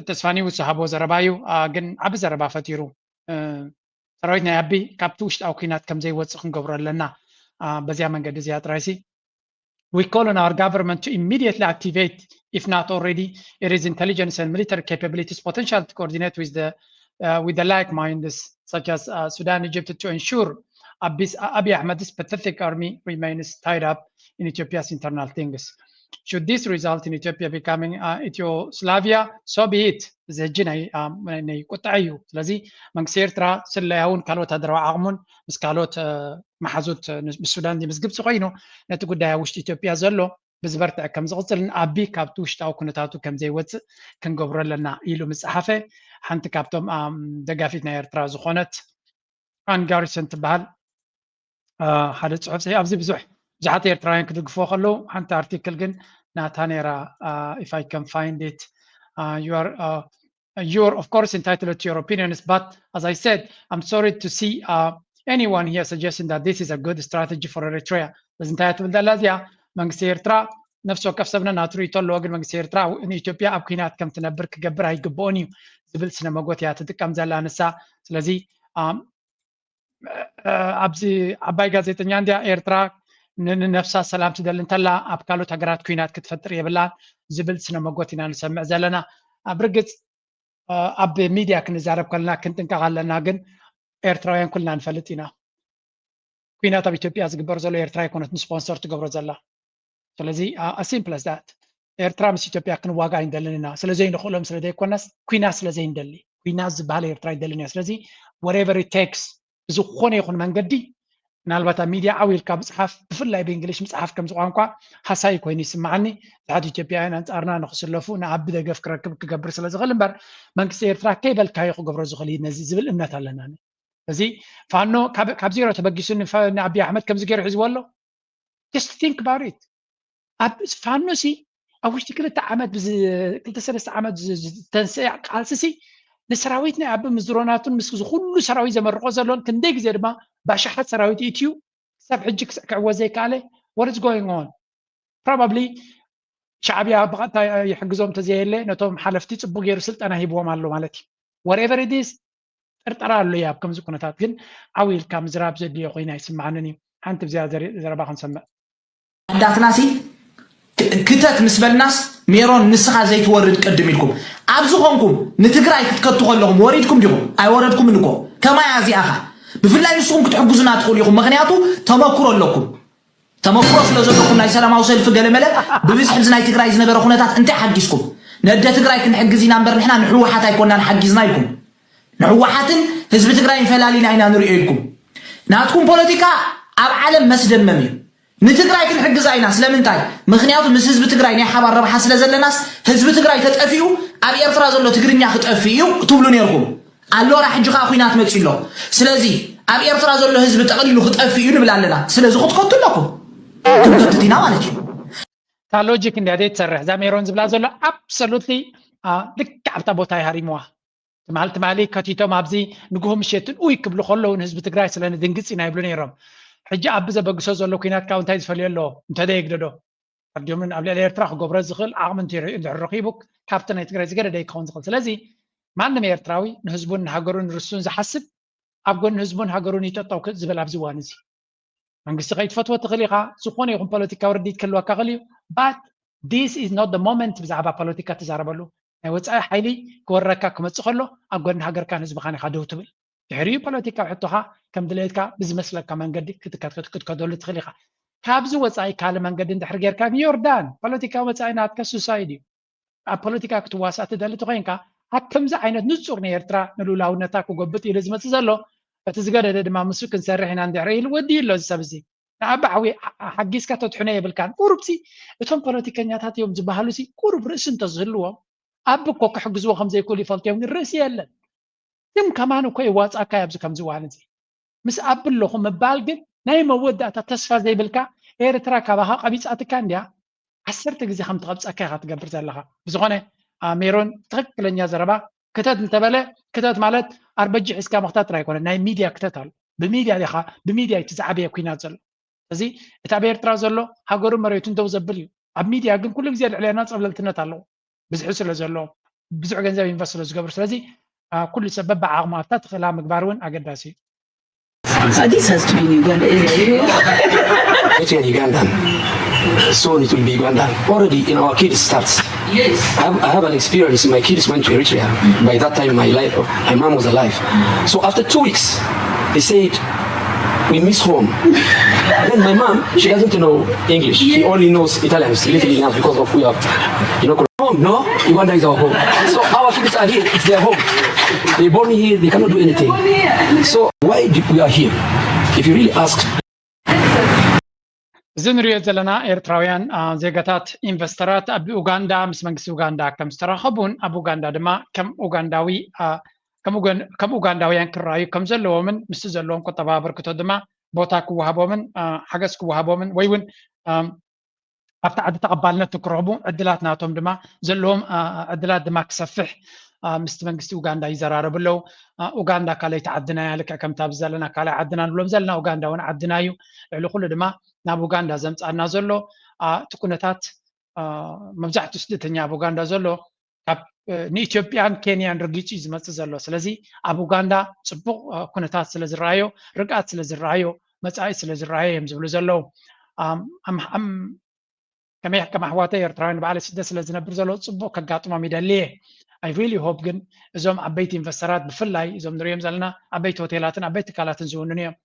ተስፋኒ ዝሃቦ ዘረባ እዩ፣ ግን ዓቢ ዘረባ ፈጢሩ። ሰራዊት ናይ ኣቢ ካብቲ ውሽጣዊ ኩናት ከም ዘይወጽእ ክንገብሮ ኣለና። በዚያ መንገዲ እዚኣ ጥራይሲ we call on our government to immediately activate, if not already, it is intelligence and military capabilities potential to coordinate with the uh, with the like minds such as uh, Sudan, Egypt to ensure Abiy Ahmed's pathetic army remains tied up in Ethiopia's internal things. Should this result in Ethiopia becoming uh, Ethioslavia, so be it. እዚ ሕጂ ናይ ቁጥዐ እዩ። ስለዚ መንግስቲ ኤርትራ ስለያውን ካልኦት ሃገራዊ ዓቕሙን ምስ ካልኦት መሓዙት ምስ ሱዳን ምስ ግብፂ ኮይኑ ነቲ ጉዳይ ኣብ ውሽጢ ኢትዮጵያ ዘሎ ብዝበርትዐ ከም ዝቕፅልን ኣቢ ካብቲ ውሽጣዊ ኩነታቱ ከም ዘይወፅእ ክንገብሮ ኣለና ኢሉ ምፅሓፈ ሓንቲ ካብቶም ደጋፊት ናይ ኤርትራ ዝኾነት ኣን ጋሪሰን ትበሃል ሓደ ፅሑፍ ኣብዚ ብዙሕ ብዙሓት ኤርትራውያን ክድግፍዎ ከለዉ ሓንቲ ኣርቲክል ግን ናታ ነይራ if I can find it you are uh, you're of course entitled to your opinions, but as I said, I'm sorry to see uh, anyone here suggesting that this is a good strategy for Eritrea. እዚ እንታይ ትብል ዘላ እዚኣ መንግስቲ ኤርትራ ነፍሲ ወከፍ ሰብና ናቱ ርእይቶ ኣለዎ፣ ግን መንግስቲ ኤርትራ ንኢትዮጵያ ኣብ ኩናት ከም ትነብር ክገብር ኣይግብኦን እዩ ዝብል ስነ መጎት እያ ትጥቀም ዘላ ንሳ። ስለዚ ኣብዚ ዓባይ ጋዜጠኛ እንዲያ ኤርትራ ንነፍሳ ሰላም ትደሊ እንተላ ኣብ ካልኦት ሃገራት ኩናት ክትፈጥር የብላን ዝብል ስነ መጎት ኢና ንሰምዕ ዘለና። ኣብ ርግፅ ኣብ ሚድያ ክንዛረብ ከለና ክንጥንቀቕ ኣለና፣ ግን ኤርትራውያን ኩልና ንፈልጥ ኢና። ኩናት ኣብ ኢትዮጵያ ዝግበር ዘሎ ኤርትራ ኣይኮነት ንስፖንሰር ትገብሮ ዘላ። ስለዚ as simple as that ኤርትራ ምስ ኢትዮጵያ ክንዋጋ ኣይንደልን ኢና። ስለ ዘይንኽእሎም ስለ ዘይኮነስ ኩናት ስለ ዘይንደሊ፣ ኩናት ዝበሃል ኤርትራ ኣይደልን እያ። ስለዚ whatever it takes ብዝኾነ ይኹን መንገዲ ምናልባት ኣብ ሚድያ ዓው ኢልካ ምፅሓፍ ብፍላይ ብእንግሊሽ ምፅሓፍ ከምዚ ቋንቋ ሃሳይ ኮይኑ ይስምዓኒ። ብዙሓት ኢትዮጵያውያን ኣንፃርና ንክስለፉ ንኣቢ ደገፍ ክረክብ ክገብር ስለ ዝኽእል እምበር መንግስቲ ኤርትራ ከይበልካዮ ክገብሮ ዝኽእል እዩ ነዚ ዝብል እምነት ኣለና። እዚ ፋኖ ካብ ዜሮ ተበጊሱ ንኣቢ ኣሕመድ ከምዚ ገይሩ ሒዝዎ ኣሎ። Just think about it። ኣብ ፋኖ ሲ ኣብ ውሽጢ ክልተ ዓመት ክልተ ሰለስተ ዓመት ዝተንስአ ቃልሲ ሲ ንሰራዊት ናይ ኣቢ ምስ ድሮናቱን ምስ ዝኩሉ ሰራዊት ዘመርቆ ዘሎን ክንደይ ግዜ ድማ ባሻሓት ሰራዊት ኢትዩ ክሳብ ሕጂ ክዕወት ዘይከኣለ what is going on? Probably ሻዕብያ ብቐጥታ ይሕግዞም ተዘየለ ነቶም ሓለፍቲ ፅቡቅ ገይሩ ስልጠና ሂብዎም ኣሎ ማለት እዩ። Whatever it is ጥርጠራ ኣሎ ኣብ ከምዚ ኩነታት ግን ዓው ኢልካ ምዝራብ ዘድልዮ ኮይና ይስምዓንን እዩ። ሓንቲ ብዚኣ ዘረባ ክንሰምዕ ኣዳትናሲ ክተት ምስ በልናስ ሜሮን ንስኻ ዘይትወርድ ቅድም ኢልኩም ኣብዚ ኾንኩም ንትግራይ ክትከቱ ከለኹም ወሪድኩም ዲኹም? ኣይወረድኩምን እኮ። ከማይ ኣዚኣኻ ብፍላይ ንስኹም ክትሕግዙና ትኽእሉ ኢኹም፣ ምኽንያቱ ተመክሮ ኣለኩም። ተመክሮ ስለ ዘለኩም ናይ ሰላማዊ ሰልፊ ገለመለ ብብዝሒ ብዚ ናይ ትግራይ ዝነበረ ኩነታት እንታይ ሓጊዝኩም? ነደ ትግራይ ክንሕግዝ ኢና እምበር ንሕና ንሕወሓት ኣይኮናን ሓጊዝና ኢልኩም። ንሕወሓትን ህዝቢ ትግራይን ፈላሊና ኢና ንሪኦ ኢልኩም። ናትኩም ፖለቲካ ኣብ ዓለም መስደመም እዩ። ንትግራይ ክንሕግዛ ኢና። ስለምንታይ? ምኽንያቱ ምስ ህዝቢ ትግራይ ናይ ሓባር ረብሓ ስለ ዘለናስ ህዝቢ ትግራይ ተጠፊኡ ኣብ ኤርትራ ዘሎ ትግርኛ ክጠፍእ እዩ ትብሉ ነይርኩም። ኣሎና ሕጂ ከዓ ኩናት መፂ ኣሎ። ስለዚ ኣብ ኤርትራ ዘሎ ህዝቢ ጠቕሊሉ ክጠፍእ እዩ ንብል ኣለና። ስለዚ ክትከቱ ኣለኩም። ክንከትት ኢና ማለት እዩ። እታ ሎጂክ እንዲያ ዘይትሰርሕ እዛ ሜሮን ዝብላ ዘሎ ኣብሶሉትሊ ልክዕ ኣብታ ቦታ ይሃሪምዋ። ትማሊ ትማሊ ከቲቶም ኣብዚ ንግሆ ምሸትን ኡይ ክብሉ ከለዉ ንህዝቢ ትግራይ ስለ ንድንግፅ ኢና ይብሉ ነይሮም። ሕጂ ኣቢ ዘበግሶ ዘሎ ኩናት ካብ እንታይ ዝፈልዮ ኣለዎ? እንተደ የግደዶ ኣርዲዮምን ኣብ ልዕሊ ኤርትራ ክገብሮ ዝኽእል ዓቕሚ እንድሕር ረኺቡ ካብቲ ናይ ትግራይ ዝገደደ ክኸውን ዝኽእል። ስለዚ ማንም ኤርትራዊ ንህዝቡን ንሃገሩን ርስቱን ዝሓስብ ኣብ ጎኒ ህዝቡን ሃገሩን ይጠጠው ዝብል ኣብዚ እዋን እዚ መንግስቲ ከይትፈትዎ ትኽእል ኢኻ። ዝኾነ ይኹን ፖለቲካዊ ርድኢት ክህልወካ ክእል እዩ። But this is not the moment ብዛዕባ ፖለቲካ ትዛረበሉ። ናይ ወፃኢ ሓይሊ ክወረካ ክመፅእ ከሎ ኣብ ጎኒ ሃገርካን ህዝብኻን ኢኻ ደው ትብል። ድሕሪኡ ፖለቲካዊ ሕቶኻ ከም ድሌትካ ብዝመስለካ መንገዲ ክትከተሉ ትኽእል ኢኻ። ካብዚ ወፃኢ ካልእ መንገዲ እንድሕር ጌርካ ዮርዳን ፖለቲካዊ ወፃኢ ናትካ ሱሳይድ እዩ። ኣብ ፖለቲካ ክትዋሳእ ትደሊ ተኮይንካ ኣብ ከምዚ ዓይነት ንፁር ንኤርትራ ንልኡላውነታ ክጎብጥ ኢሉ ዝመፅእ ዘሎ እቲ ዝገደደ ድማ ምስ ክንሰርሕ ኢና እንድሕር ኢሉ ወዲኡ ኣሎ እዚ ሰብ እዚ ንኣቢ ዓዊ ሓጊዝካ ተትሕኖ የብልካን ቁሩብሲ እቶም ፖለቲከኛታት እዮም ዝበሃሉሲ ቁሩብ ርእሲ እንተዝህልዎም ኣብ እኮ ክሕግዝዎ ከምዘይክእሉ ይፈልጡ እዮም ግን ርእሲ የለን ግን ከማን እኮ ይዋፃካ ኣብዚ ከምዚ ዋን እዚ ምስ ኣቢ ኣለኹ ምባል ግን ናይ መወዳእታ ተስፋ ዘይብልካ ኤርትራ ካባኻ ቀቢፃትካ እንድያ ዓሰርተ ግዜ ከም ትቐብፀካ ኢኻ ትገብር ዘለኻ። ብዝኾነ ሜሮን ትኽክለኛ ዘረባ ክተት እንተበለ ክተት ማለት ኣርበጂ ሒዝካ ምኽታት ጥራይ ኣይኮነ ናይ ሚድያ ክተት ኣሎ። ብሚድያ ዲኻ ብሚድያ እቲ ዝዓበየ ኩናት ዘሎ። እዚ እቲ ኣብ ኤርትራ ዘሎ ሃገሩ መሬቱን ደው ዘብል እዩ። ኣብ ሚድያ ግን ኩሉ ግዜ ልዕሌና ፀብለልትነት ኣለዎ። ብዝሒ ስለ ዘሎ ብዙሕ ገንዘብ ኢንቨስት ስለ ዝገብሩ ስለዚ ኩሉ ሰብ በብዓቕሙ ኣብታ ትኽእላ ምግባር እውን ኣገዳሲ እዩ። This has to be in Uganda area. Eritrean Ugandan. Soon it will be Ugandan. Already in our kids starts. Yes. I have, I have an experience. My kids went to Eritrea. By that time, my life, my mom was alive. So after two weeks, they said, "We miss home." Then my mom, she doesn't know English. She only knows Italian, little enough because of we have, you know, home. No, Uganda is our home. So our kids are here. It's their home. They born here. They cannot do anything. So why do we are here? If you really ask, እዚ ንሪኦ ዘለና ኤርትራውያን ዜጋታት ኢንቨስተራት ኣብ ኡጋንዳ ምስ መንግስቲ ኡጋንዳ ከም ዝተራኸቡን ኣብ ኡጋንዳ ድማ ከም ኡጋንዳዊ ከም ኡጋንዳውያን ክረኣዩ ከም ዘለዎምን ምስቲ ዘለዎም ቁጠባ ኣበርክቶ ድማ ቦታ ክወሃቦምን ሓገዝ ክወሃቦምን ወይ እውን ኣብቲ ዓዲ ተቐባልነት ክረኽቡ ዕድላት ናቶም ድማ ዘለዎም ዕድላት ድማ ክሰፍሕ ምስቲ መንግስቲ ኡጋንዳ ይዘራረቡ ኣለዉ። ኡጋንዳ ካልኣይቲ ዓድና እያ፣ ልክዕ ከምቲ ኣብዚ ዘለና ካልኣይ ዓድና ንብሎም ዘለና ኡጋንዳ እውን ዓድና እዩ። ልዕሊ ኩሉ ድማ ናብ ኡጋንዳ ዘምፅኣና ዘሎ እቲ ኩነታት መብዛሕትኡ ስደተኛ ኣብ ኡጋንዳ ዘሎ ካብ ንኢትዮጵያን ኬንያን ረጊፁ እዩ ዝመፅእ ዘሎ። ስለዚ ኣብ ኡጋንዳ ፅቡቕ ኩነታት ስለ ዝረኣዮ፣ ርግኣት ስለ ዝረኣዮ፣ መፃኢ ስለ ዝረኣዮ እዮም ዝብሉ ዘለዉ። ከመይ ከም ኣሕዋተይ ኤርትራውያን ንባዕለይ ስደት ስለ ዝነብር ዘሎ ፅቡቕ ከጋጥሞም ይደሊ እየ። I really hope ግን እዞም ዓበይቲ ኢንቨስተራት ብፍላይ እዞም ንሪኦም ዘለና ዓበይቲ ሆቴላትን ዓበይቲ ትካላትን ዝውንኑ እዮም።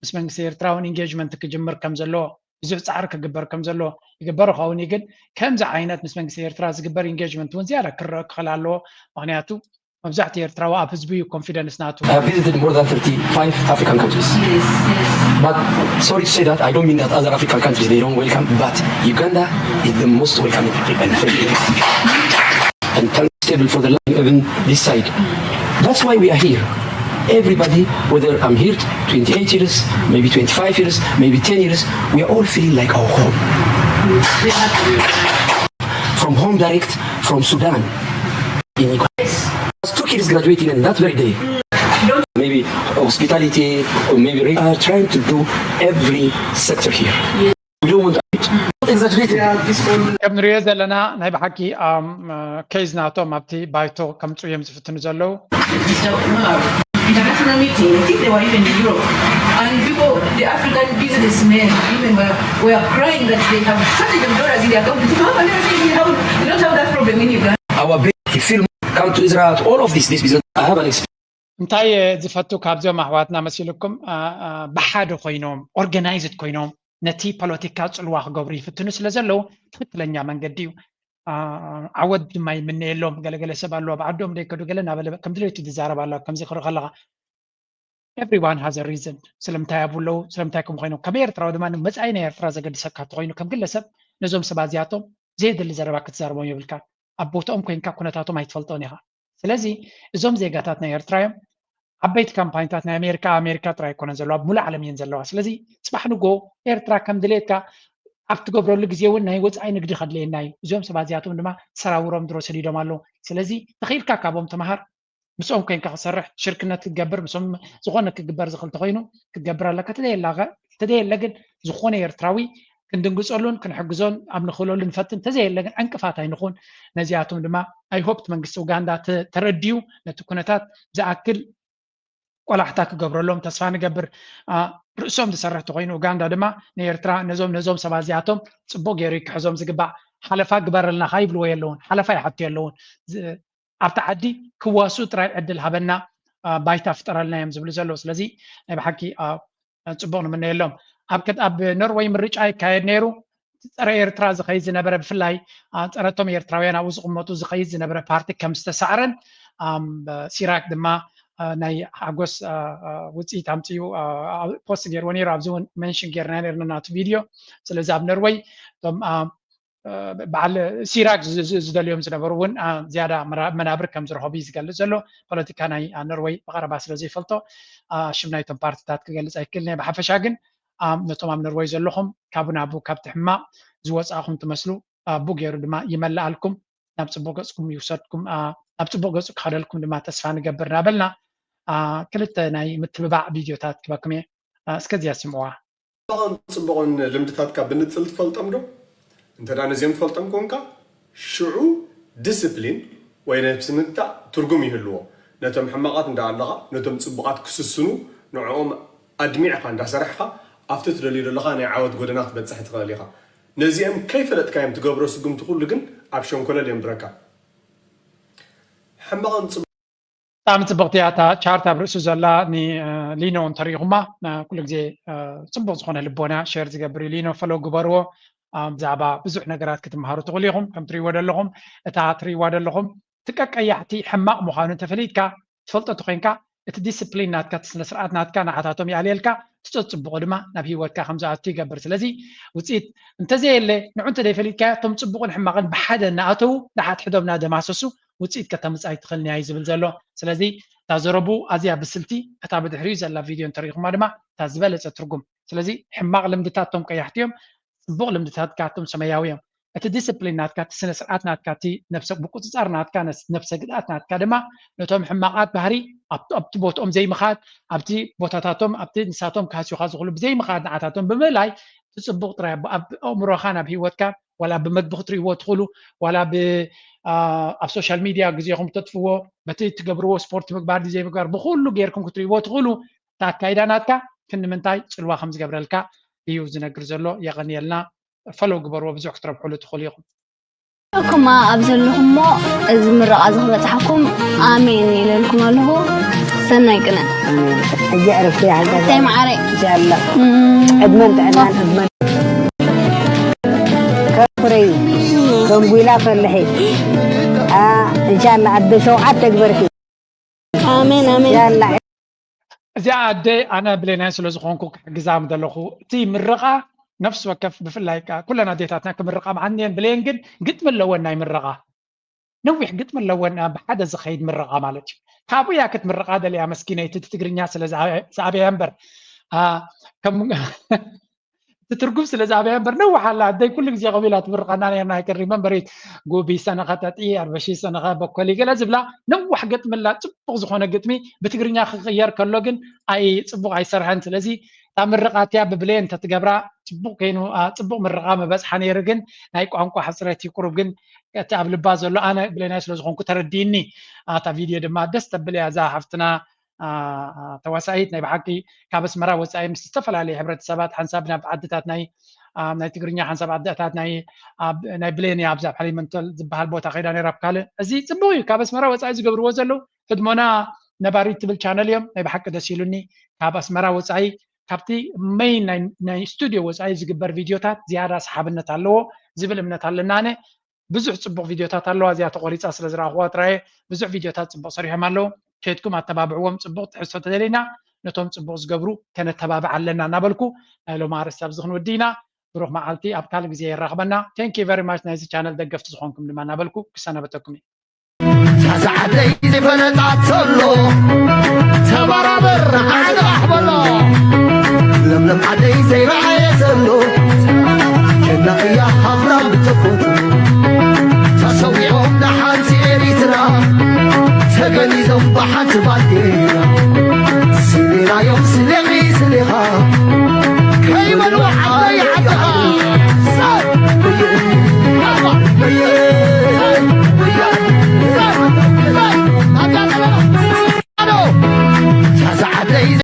ምስ መንግስቲ ኤርትራ እውን ኢንጌጅመንት ክጅምር ከም ዘለዎ ብዙሕ ፃዕሪ ክግበር ከም ዘለዎ ይግበር ይኸውን እዩ። ግን ከምዚ ዓይነት ምስ መንግስቲ ኤርትራ ዝግበር ኢንጌጅመንት እውን ዝያዳ ክረአ ክኽእል ኣለዎ። ምክንያቱ መብዛሕትኡ ኤርትራዊ ኣብ ህዝቢ እዩ ኮንፊደንስ ናቱ። I have visited more than thirty-five African countries. But sorry to say that, I don't mean that other African countries, they don't welcome, but Uganda is the most welcoming and friendly and comfortable for the land, even this side. That's why we are here. Everybody, whether I'm here twenty-eight years, maybe twenty-five years, maybe ten years, we are all feeling like our home. From home direct, from Sudan. In Uganda. Two kids graduating in that very day. Maybe hospitality, or maybe we are trying to do every sector here. We don't want to exaggerate. ከም ንሪኦ ዘለና ናይ ብሓቂ ኬዝ ናቶም ኣብቲ ባይቶ ከምፅኡ እዮም ዝፍትኑ ዘለዉ። International meeting, I think they were even in Europe. And people, the African businessmen, even were, were crying that they have shortage of dollars in the account. They don't have anything. We have, we don't have that problem in Uganda. Our big film come to Israel, all of this, this business. I have an experience. እንታይ ዝፈቱ ካብዚኦም ኣሕዋትና መሲልኩም ብሓደ ኮይኖም ኦርጋናይዝድ ኮይኖም ነቲ ፖለቲካ ፅልዋ ክገብሩ ይፍትኑ ስለ ዘለዉ ትክክለኛ መንገዲ እዩ። ዓወት ድማ ይምነየሎም። ገለገለ ሰብ ኣለዎ ኣብ ዓዶም ደይከዱ ገለ እናበለ ከም ድሌቱ ዝዛረብ ኣሎ። ከምዚ ክርኢ ከለካ everyone has a reason ስለምንታይ ኣብኡ ኣለዉ ስለምንታይ ከም ኮይኖም ከም ኤርትራዊ ድማ መፃኢ ናይ ኤርትራ ዘገድሰካ እንተኮይኑ ከም ግለሰብ ነዞም ሰባት እዚኣቶም ዘየድሊ ዘረባ ክትዛረቦም የብልካ። ኣብ ቦትኦም ኮይንካ ኩነታቶም ኣይትፈልጦን ኢኻ። ስለዚ እዞም ዜጋታት ናይ ኤርትራ እዮም። ዓበይቲ ካምፓኒታት ናይ ኣሜሪካ ኣሜሪካ ጥራይ ኣይኮነን ዘለዋ ኣብ ሙሉእ ዓለም እየን ዘለዋ። ስለዚ ፅባሕ ንጎ ኤርትራ ከም ድሌትካ ኣብ ትገብረሉ ግዜ እውን ናይ ወፃኢ ንግዲ ከድልየና እዩ። እዚኦም ሰባት እዚኣቶም ድማ ሰራውሮም ድሮ ሰዲዶም ኣለዉ። ስለዚ ተኽኢልካ ካብኦም ተምሃር። ምስኦም ኮይንካ ክሰርሕ ሽርክነት ክትገብር ምስኦም ዝኾነ ክግበር ዝኽእል ተኮይኑ ክትገብር ኣለካ። ተዘየለ ግን ዝኾነ ኤርትራዊ ክንድንግፀሉን ክንሕግዞን ኣብ ንኽእለሉ ንፈትን ተዘየለ ግን ዕንቅፋት ኣይንኹን። ነዚኣቶም ድማ ኣይሆፕ መንግስቲ ኡጋንዳ ተረድዩ ነቲ ኩነታት ዝኣክል ቆላሕታ ክገብረሎም ተስፋ ንገብር። ርእሶም ዝሰርሕ ተኮይኑ ኡጋንዳ ድማ ንኤርትራ ነዞም ነዞም ሰባት እዚኣቶም ፅቡቅ ገይሩ ክሕዞም ዝግባእ ሓለፋ ግበረልና ካይብልዎ የለውን ሓለፋ ይሓቱ የለውን። ኣብቲ ዓዲ ክዋስኡ ጥራይ ዕድል ሃበና ባይታ ፍጠረልና እዮም ዝብሉ ዘለዉ። ስለዚ ናይ ብሓቂ ፅቡቅ ንምነየሎም። ኣብ ኖርወይ ምርጫ ይካየድ ነይሩ። ፀረ ኤርትራ ዝኸይድ ዝነበረ ብፍላይ ፀረቶም ኤርትራውያን ኣብኡ ዝቕመጡ ዝኸይድ ዝነበረ ፓርቲ ከም ዝተሳዕረን ሲራክ ድማ ናይ ሓጎስ ውፅኢት ኣምፅኡ ፖስት ገይርዎ ነይሩ። ኣብዚ እውን መንሽን ጌርና ነርና ናቱ ቪድዮ። ስለዚ ኣብ ኖርወይ እቶም በዓል ሲራክ ዝደልዮም ዝነበሩ እውን ዝያዳ መናብር ከም ዝረኸቡ እዩ ዝገልፅ ዘሎ። ፖለቲካ ናይ ኖርወይ ብቐረባ ስለ ዘይፈልጦ ሽም ናይቶም ፓርቲታት ክገልፅ ኣይክእል ናይ ብሓፈሻ ግን ነቶም ኣብ ኖርወይ ዘለኹም ካብ ናቡ ካብቲ ሕማቕ ዝወፃእኹም ትመስሉ ኣቡ ገይሩ ድማ ይመልኣልኩም፣ ናብ ፅቡቅ ገፅኩም ይውሰድኩም፣ ናብ ፅቡቅ ገፁ ክኸደልኩም ድማ ተስፋ ንገብር እናበልና ክልተ ናይ ምትብባዕ ቪድዮታት ክበኩም እየ። እስከዚኣ ስምዕዋ። ጽቡቕን ጽቡቕን ልምድታትካ ብንጽል ትፈልጦም ዶ? እንተ ደኣ ነዚኦም ትፈልጦም ኮንካ፣ ሽዑ ዲስፕሊን ወይ ነብሲ ምግታእ ትርጉም ይህልዎ። ነቶም ሕማቓት እንዳ ኣለኻ፣ ነቶም ጽቡቓት ክስስኑ ንዕኦም ኣድሚዕኻ እንዳ ሰራሕኻ፣ ኣብቲ ትደልዮ ዘለኻ ናይ ዓወት ጎደና ክትበጽሕ ትኽእል ኢኻ። ነዚኦም ከይፈለጥካዮም ትገብሮ ስጉምቲ ኩሉ ግን ኣብ ሸንኮለል የንብረካ። ሕማቕን ጽቡቕ ብጣዕሚ ፅብቕቲ እያ እታ ቻርት ኣብ ርእሱ ዘላ ንሊኖ እንተሪኢኹማ ኩሉ ግዜ ፅቡቅ ዝኾነ ልቦና ሸር ዝገብር እዩ። ሊኖ ፈሎ ግበርዎ። ብዛዕባ ብዙሕ ነገራት ክትመሃሩ ትኽእሉ ኢኹም። ከም ትሪእዎ ዘለኹም እታ ትሪእዋ ዘለኹም እቲ ቀቀያሕቲ ሕማቕ ምዃኑ እንተፈሊጥካ ትፈልጦ እንተኮይንካ እቲ ዲስፕሊን ናትካ እቲ ስነ ስርዓት ናትካ ንዓታቶም ይኣልየልካ እቲ ፅቡቁ ድማ ናብ ሂወትካ ከም ዝኣቱ ይገብር። ስለዚ ውፅኢት እንተዘየለ ንዑ እንተዘይፈሊጥካዮ እቶም ፅቡቅን ሕማቅን ብሓደ እናኣተዉ ንሓድሕዶም እናደማሰሱ ውፅኢት ከተምፅእ ኣይትኽእልን እያ እዩ ዝብል ዘሎ። ስለዚ እታ ዘረቡ ኣዝያ ብስልቲ እታ ብድሕሪኡ ዘላ ቪድዮ እንተሪኢኹማ ድማ እታ ዝበለፀ ትርጉም። ስለዚ ሕማቕ ልምድታት እቶም ቀያሕቲ እዮም፣ ፅቡቕ ልምድታትካ እቶም ሰማያዊ እዮም። እቲ ዲስፕሊን ናትካ፣ እቲ ስነ ስርዓት ናትካ፣ እቲ ነብሰ ምቁፅፃር ናትካ፣ ነብሰ ግድኣት ናትካ ድማ ነቶም ሕማቓት ባህሪ ኣብቲ ቦትኦም ዘይምኻድ፣ ኣብቲ ቦታታቶም ኣብቲ ንሳቶም ክሃስዩኻ ዝኽእሉ ብዘይምኻድ ንዓታቶም ብምእላይ እቲ ፅቡቕ ጥራይ ኣብ ኣእምሮኻን ኣብ ሂወትካን ዋላ ብመግቢ ክትርእይዎ ትኽእሉ ዋላ ኣብ ሶሻል ሚድያ ግዜኹም ተጥፍዎ በቲ ትገብርዎ ስፖርት ምግባር ድዩ ዘይምግባር ብኩሉ ጌርኩም ክትርእይዎ ትኽእሉ። እታ ኣካይዳ ናትካ ክንምንታይ ፅልዋ ከም ዝገብረልካ እዩ ዝነግር ዘሎ። የቐንየልና። ፈለው ግበርዎ ብዙሕ ክትረብሕሉ ትኽእሉ ኢኹም። ኩማ ኣብ ዘለኹሞ እዚ ምረቓ እዚ ክበፅሓኩም ኣሜን ኢለልኩም ኣለኹ። ሰናይ ቅነ። ሕጂ ዕረፍቲ ይሓልካ። እንታይ መዓረይ? እንሻላ። ዕድመን ጥዕናን ዕድመን ከኩረይ ተንጉላ ፈልሒ። እንሻላ ኣደ ሸውዓተ ግበርኪ። ኣሜን ኣሜን። ያላ እዚኣ ኣደ ኣነ ብሌናይ ስለ ዝኾንኩ ክሕግዛ ምደለኹ እቲ ምርቓ ነፍሲ ወከፍ ብፍላይ ከዓ ኩለን ኣዴታትና ክምርቓ መዓንየን ብሌን ግን ግጥሚ ኣለወን ናይ ምረቓ ነዊሕ ግጥሚ ኣለወን ብሓደ ዝኸይድ ምረቓ ማለት እዩ። ካብኡ እያ ክትምርቓ ደልያ መስኪነይቲ እቲ ትግርኛ ስለ ዝኣበያ እምበር እቲ ትርጉም ስለ ዝኣበያ እምበር ነዊሕ ኣላ ኣደይ ኩሉ ግዜ ቆቢላ ትምርቐና ነርና ኣይከሪመ እምበሪት ጉቢ ሰነኸ ጠጢ ኣርበሺ ሰነኸ በኮሊ ገለ ዝብላ ነዋሕ ገጥምላ ፅቡቕ ዝኾነ ግጥሚ ብትግርኛ ክቕየር ከሎ ግን ኣይ ፅቡቕ ኣይሰርሐን ስለዚ እታ ምርቓትያ ብብሌን እንተትገብራ ፅቡቕ ከይኑ ፅቡቕ ምርቓ ምበፅሓ ነይሩ ግን ናይ ቋንቋ ሕፅረት እዩ ቁሩብ ግን እቲ ኣብ ልባ ዘሎ ኣነ ብሌናይ ስለ ዝኾንኩ ተረዲእኒ ኣታ ቪድዮ ድማ ደስ ተብል እያ እዛ ሓፍትና ተዋሳኢት ናይ ብሓቂ ካብ ኣስመራ ወፃኢ ምስ ዝተፈላለዩ ሕብረተሰባት ሓንሳብ ናብ ዓድታት ናይ ናይ ትግርኛ ሓንሳብ ዓድታት ናይ ናይ ብሌን እያ ኣብዛ ኣብ ሓሊመንቶል ዝበሃል ቦታ ከይዳ ነይራ ኣብ ካልእ እዚ ፅቡቅ እዩ ካብ ኣስመራ ወፃኢ ዝገብርዎ ዘለዉ ህድሞና ነባሪት ትብል ቻነል እዮም ናይ ብሓቂ ደስ ኢሉኒ ካብ ኣስመራ ወፃኢ ካብቲ መይን ናይ ስቱድዮ ወፃኢ ዝግበር ቪድዮታት ዝያዳ ሰሓብነት ኣለዎ ዝብል እምነት ኣለና ኣነ ብዙሕ ፅቡቕ ቪድዮታት ኣለዋ እዚኣ ተቆሪፃ ስለ ዝረኣኽዋ ጥራየ ብዙሕ ቪድዮታት ፅቡቕ ሰሪሖም ኣለዉ ከድኩም ኣተባብዕዎም ፅቡቕ ትሕዝቶ ተደሊና ነቶም ፅቡቕ ዝገብሩ ከነተባብዕ ኣለና እናበልኩ ናይ ሎም ኣርእስቲ ኣብዚ ክንወዲ ኢና ብሩኽ መዓልቲ ኣብ ካልእ ግዜ የራኽበና thank you very much ናይዚ ቻነል ደገፍቲ ዝኾንኩም ድማ እናበልኩ ክሰናበተኩም እዩ ሳዛ ዓደይ ዘይፈለጣ ተሎ ተባራበር ዓንቓሕ በሎ ለምለም ዓደይ ዘይረኣየ ዘሎ ጀና እያ ሃፍራም ብተፈጥሮ ተሰዊኦም ንሓንቲ ኤሪትራ ተገኒዞም ብሓንቲ ባንዴራ ስሚናዮም